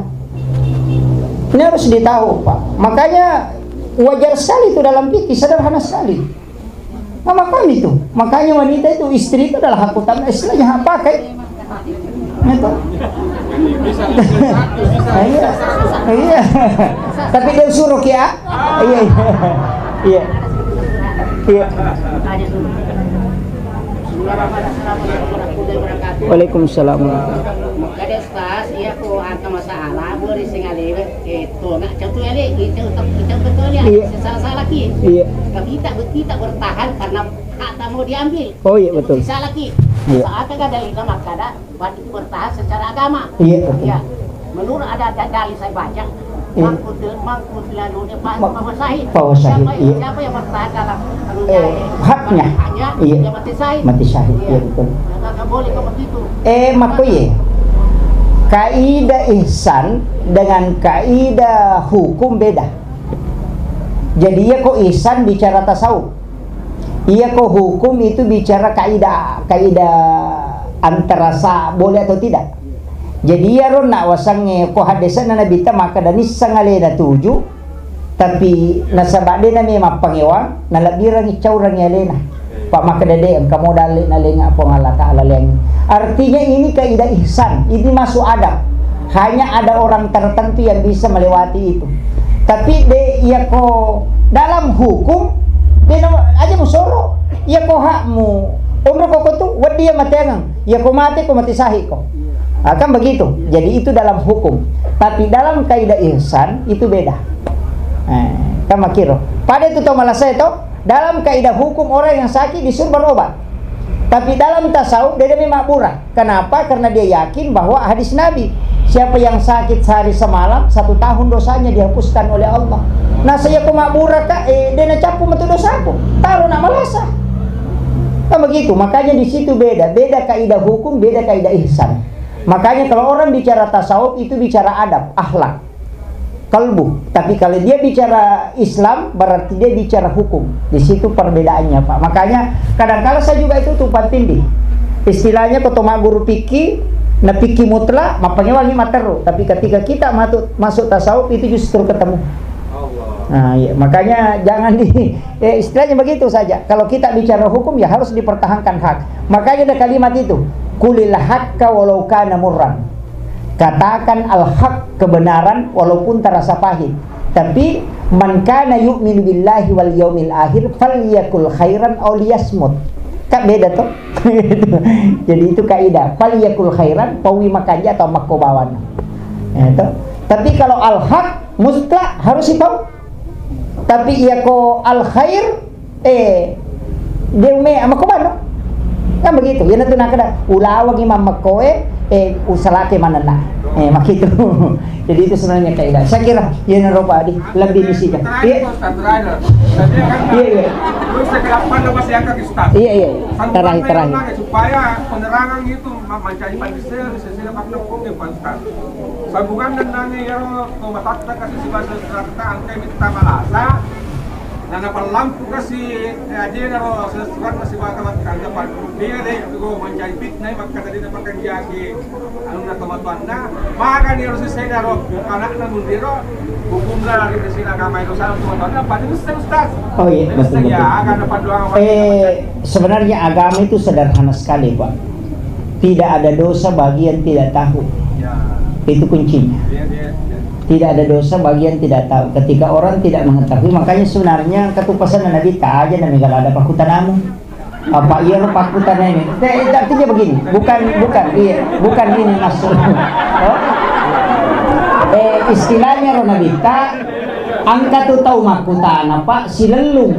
Ini harus ditahu, Pak. Makanya wajar sekali itu dalam fikih, sederhana sekali. Nah, makanya itu. Makanya wanita itu, istri itu adalah hak utama, istilahnya hak pakai. Gitu. Iya. Iya. Tapi dia suruh kia. Iya, iya. Iya. Iya. Waalaikumsalam warahmatullahi wabarakatuh. Ustaz, iya ko engka masalah, boleh sing alewe, eh, tongak contoh ale, kita untuk, kita untuk tongak, iya, salah-salah ki. Iya. Tapi kita, kita bertahan karena hak tak mau diambil. Oh iya, betul. Salah ki. Iya. Saat ada ina makkada, buat itu bertahan secara agama. Iya, betul. Iya. Menurut ada, ada dalil saya baca, iya, mangkut, mangkut lalu dia pa-, ma-, bahwa sahih. Bahwa sahih, siapa, iya, siapa yang bertahan dalam, eh, haknya. Haknya, iya, dia mati syahid. Mati syahid, iya, iya, betul. Nggak, nggak boleh kayak begitu. Eh, makkuye. Kaidah ihsan dengan kaidah hukum beda. Jadi, iya ko ihsan bicara tasawuf. Iya ko hukum itu bicara kaidah, kaidah antara sah boleh atau tidak. Jadi, iya ro nak wasangnge ko haddese'na Nabitta makkeda nisseng alena tuju, tapi nasaba de name mappangewang, nalebbirangi caurangi alena. Pak makkeda de, engka modal le nalenga Puang Allah Ta'ala leng. Artinya ini kaidah ihsan, ini masuk adab. Hanya ada orang tertentu yang bisa melewati itu. Tapi de, iya ko dalam hukum, de no, aja musoro. Iya ko hakmu. Onro ko tu, weddi iya mateangeng. Iya ko mate ko mati syahid ko. Ah, kan begitu. Jadi itu dalam hukum. Tapi dalam kaidah ihsan itu beda. Eh, kan makiro. Pada itu to malasai to, dalam kaidah hukum orang yang sakit disuruh berobat. Tapi dalam tasawuf dia demi makbura. Kenapa? Karena dia yakin bahwa hadis Nabi, siapa yang sakit sehari semalam, satu tahun dosanya dihapuskan oleh Allah. Nah, saya ko makbura ka, eh, dia nacapu metu dosaku. Taruh nak malasa. Kan begitu. Makanya di situ beda, beda kaidah hukum, beda kaidah ihsan. Makanya kalau orang bicara tasawuf itu bicara adab, akhlak, kalbu. Tapi kalau dia bicara Islam, berarti dia bicara hukum. Di situ perbedaannya, Pak. Makanya kadangkala saya juga itu tumpang tindih. Istilahnya ko to magguru fikih, na fikih mutlak, mappangewangi matteru. Tapi ketika kita matu-, masuk tasawuf, itu justru ketemu. Nah, iya. Makanya jangan di, eh, istilahnya begitu saja. Kalau kita bicara hukum, ya harus dipertahankan hak. Makanya ada kalimat itu, "Qulil haqqa walau kana murran." Katakan al-haq, kebenaran, walaupun terasa pahit. Tapi, "Man kana yu'minu billahi wal yaumil akhir falyakul khairan aw liyasmut." Kan beda tuh. Jadi itu kaidah. "Falyakul khairan", paui makanja atau makko bawan. Ya, tuh. Tapi kalau al-haq, mutlak harus tahu. Tapi iya ko al-khair, eh, dia ume ama ko bano. Kan begitu. Iya natu nakada, ulawangi mammakkoe, eh, usalake manenna. Eh, makkitu. Jadi itu sebenarnya kaidah. Saya kira, ya, naro Pak Adi, lebih di sini. Iya. Iya, iya. Iya, iya. Terakhir, terakhir. Supaya penerangan itu ma-, mencari manusia, sesuai dengan fakta hukum yang pantas. Sambungan dan nanya yang mau matatta kasih si bahasa serta angkai minta malasa. Nah, napallampu kasi, eh, aja naro sesuatu masih bakal tanggapan. Dia deh, itu mencari fitnah, maka tadi dapatkan jagi. Anunna tomatoanna, magani ro sesena ro, anakna munriro, hukumna ri sesena agama itu salah tomatoanna, pada Ustaz, Ustaz. Oh iya, betul, betul. Ya, agama panduan. Eh, sebenarnya agama itu sederhana sekali, Pak. Tidak ada dosa bagi yang tidak tahu. Ya. Itu kuncinya. Iya, iya, iya. Tidak ada dosa bagi yang tidak tahu. Ketika orang tidak mengetahui, makanya sebenarnya ketupasan Nabi taja Nabi kalau ada pakutanamu. Apa iya ro pakkutanae? Te-, artinya begini, bukan, bukan, iya, bukan ini maksud. Oh? Eh, istilahnya ro Nabitta, engka tu tau makkutana, Pak, silellung.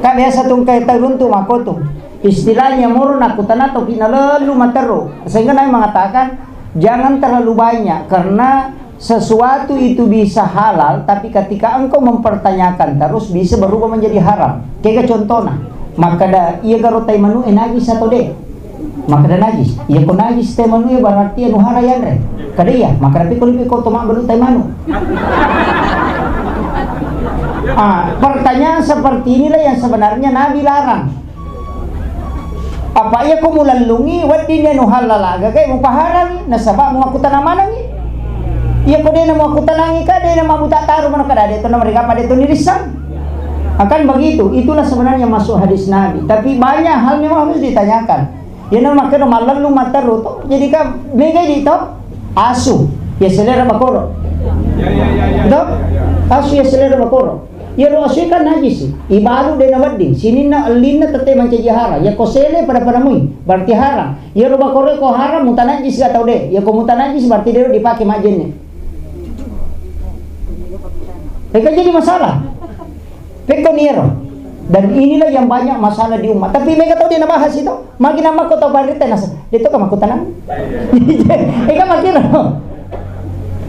Kan biasa tu engka tau runtu makkotu. Istilahnya moro nakkutana topi nalellu materru. Sehingga Nabi mengatakan, jangan terlalu banyak, karena sesuatu itu bisa halal, tapi ketika engkau mempertanyakan terus, bisa berubah menjadi haram. Kega contohna, makkeda, iya garo tai manu e najis atau de? Makkeda najis. Iya ko najis tai manu e, berarti anu hara yanre. Kada iya, makkeda piko lipi ko to mabbalu tai manu. Ah, pertanyaan seperti inilah yang sebenarnya Nabi larang. Apa iya ko mulellungi, wedding anu halal aga, kae mupaharangi, nasaba muakkutana manengi. Iya ko dena muakkutanangi, ka dena mabuta taru mano kada de to na mereka pada to nirissang. Akan begitu, itulah sebenarnya masuk hadis Nabi. Tapi banyak hal memang harus ditanyakan. Iya na makkeda mallellu matteru to. Jadi ka mega di to asu, ya selera bakoro. Ya, ya, ya, ya. To? Asu ya selera bakoro. Iyaro asue kan najis, ibalu de nawedding, sininna ellinna tette mancaji hara. Yako sele pada-pada mui, berarti haram. Iyaro bakoroe ko haram, mutanajis ga tau de. Yako mutanajis berarti de dipake majjenne. Eh, kan jadi masalah. Pekko niero. Dan inilah yang banyak masalah di umat. Tapi mega tau de nabahas itu. Magi nama ko tau panrita nasa. Itu kan makkutanang. Eh, kan makkiro.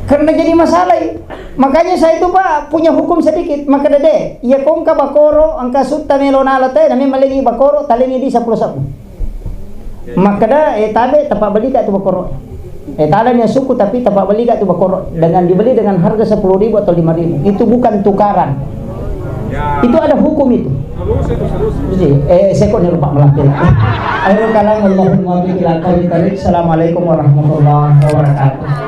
Karena jadi masalah. Makanya saya itu, Pak, punya hukum sedikit. Maka dede, iya ko engka bakoro, engka sutta melo nala te, nami malengi bakoro, talengi di sepuluh sabu. Makkeda, eh, tabe, tapa beli gak tu bakoro? Eh, taleni suku, tapi tapa beli gak tu bakoro? Dengan dibeli dengan harga sepuluh ribu atau lima ribu. Itu bukan tukaran. Itu ada hukum itu. Jadi, eh, saya kok nirupak melampir. Akhirul kalam, Allahumma biqil aqwamit tariq. Assalamualaikum warahmatullahi wabarakatuh.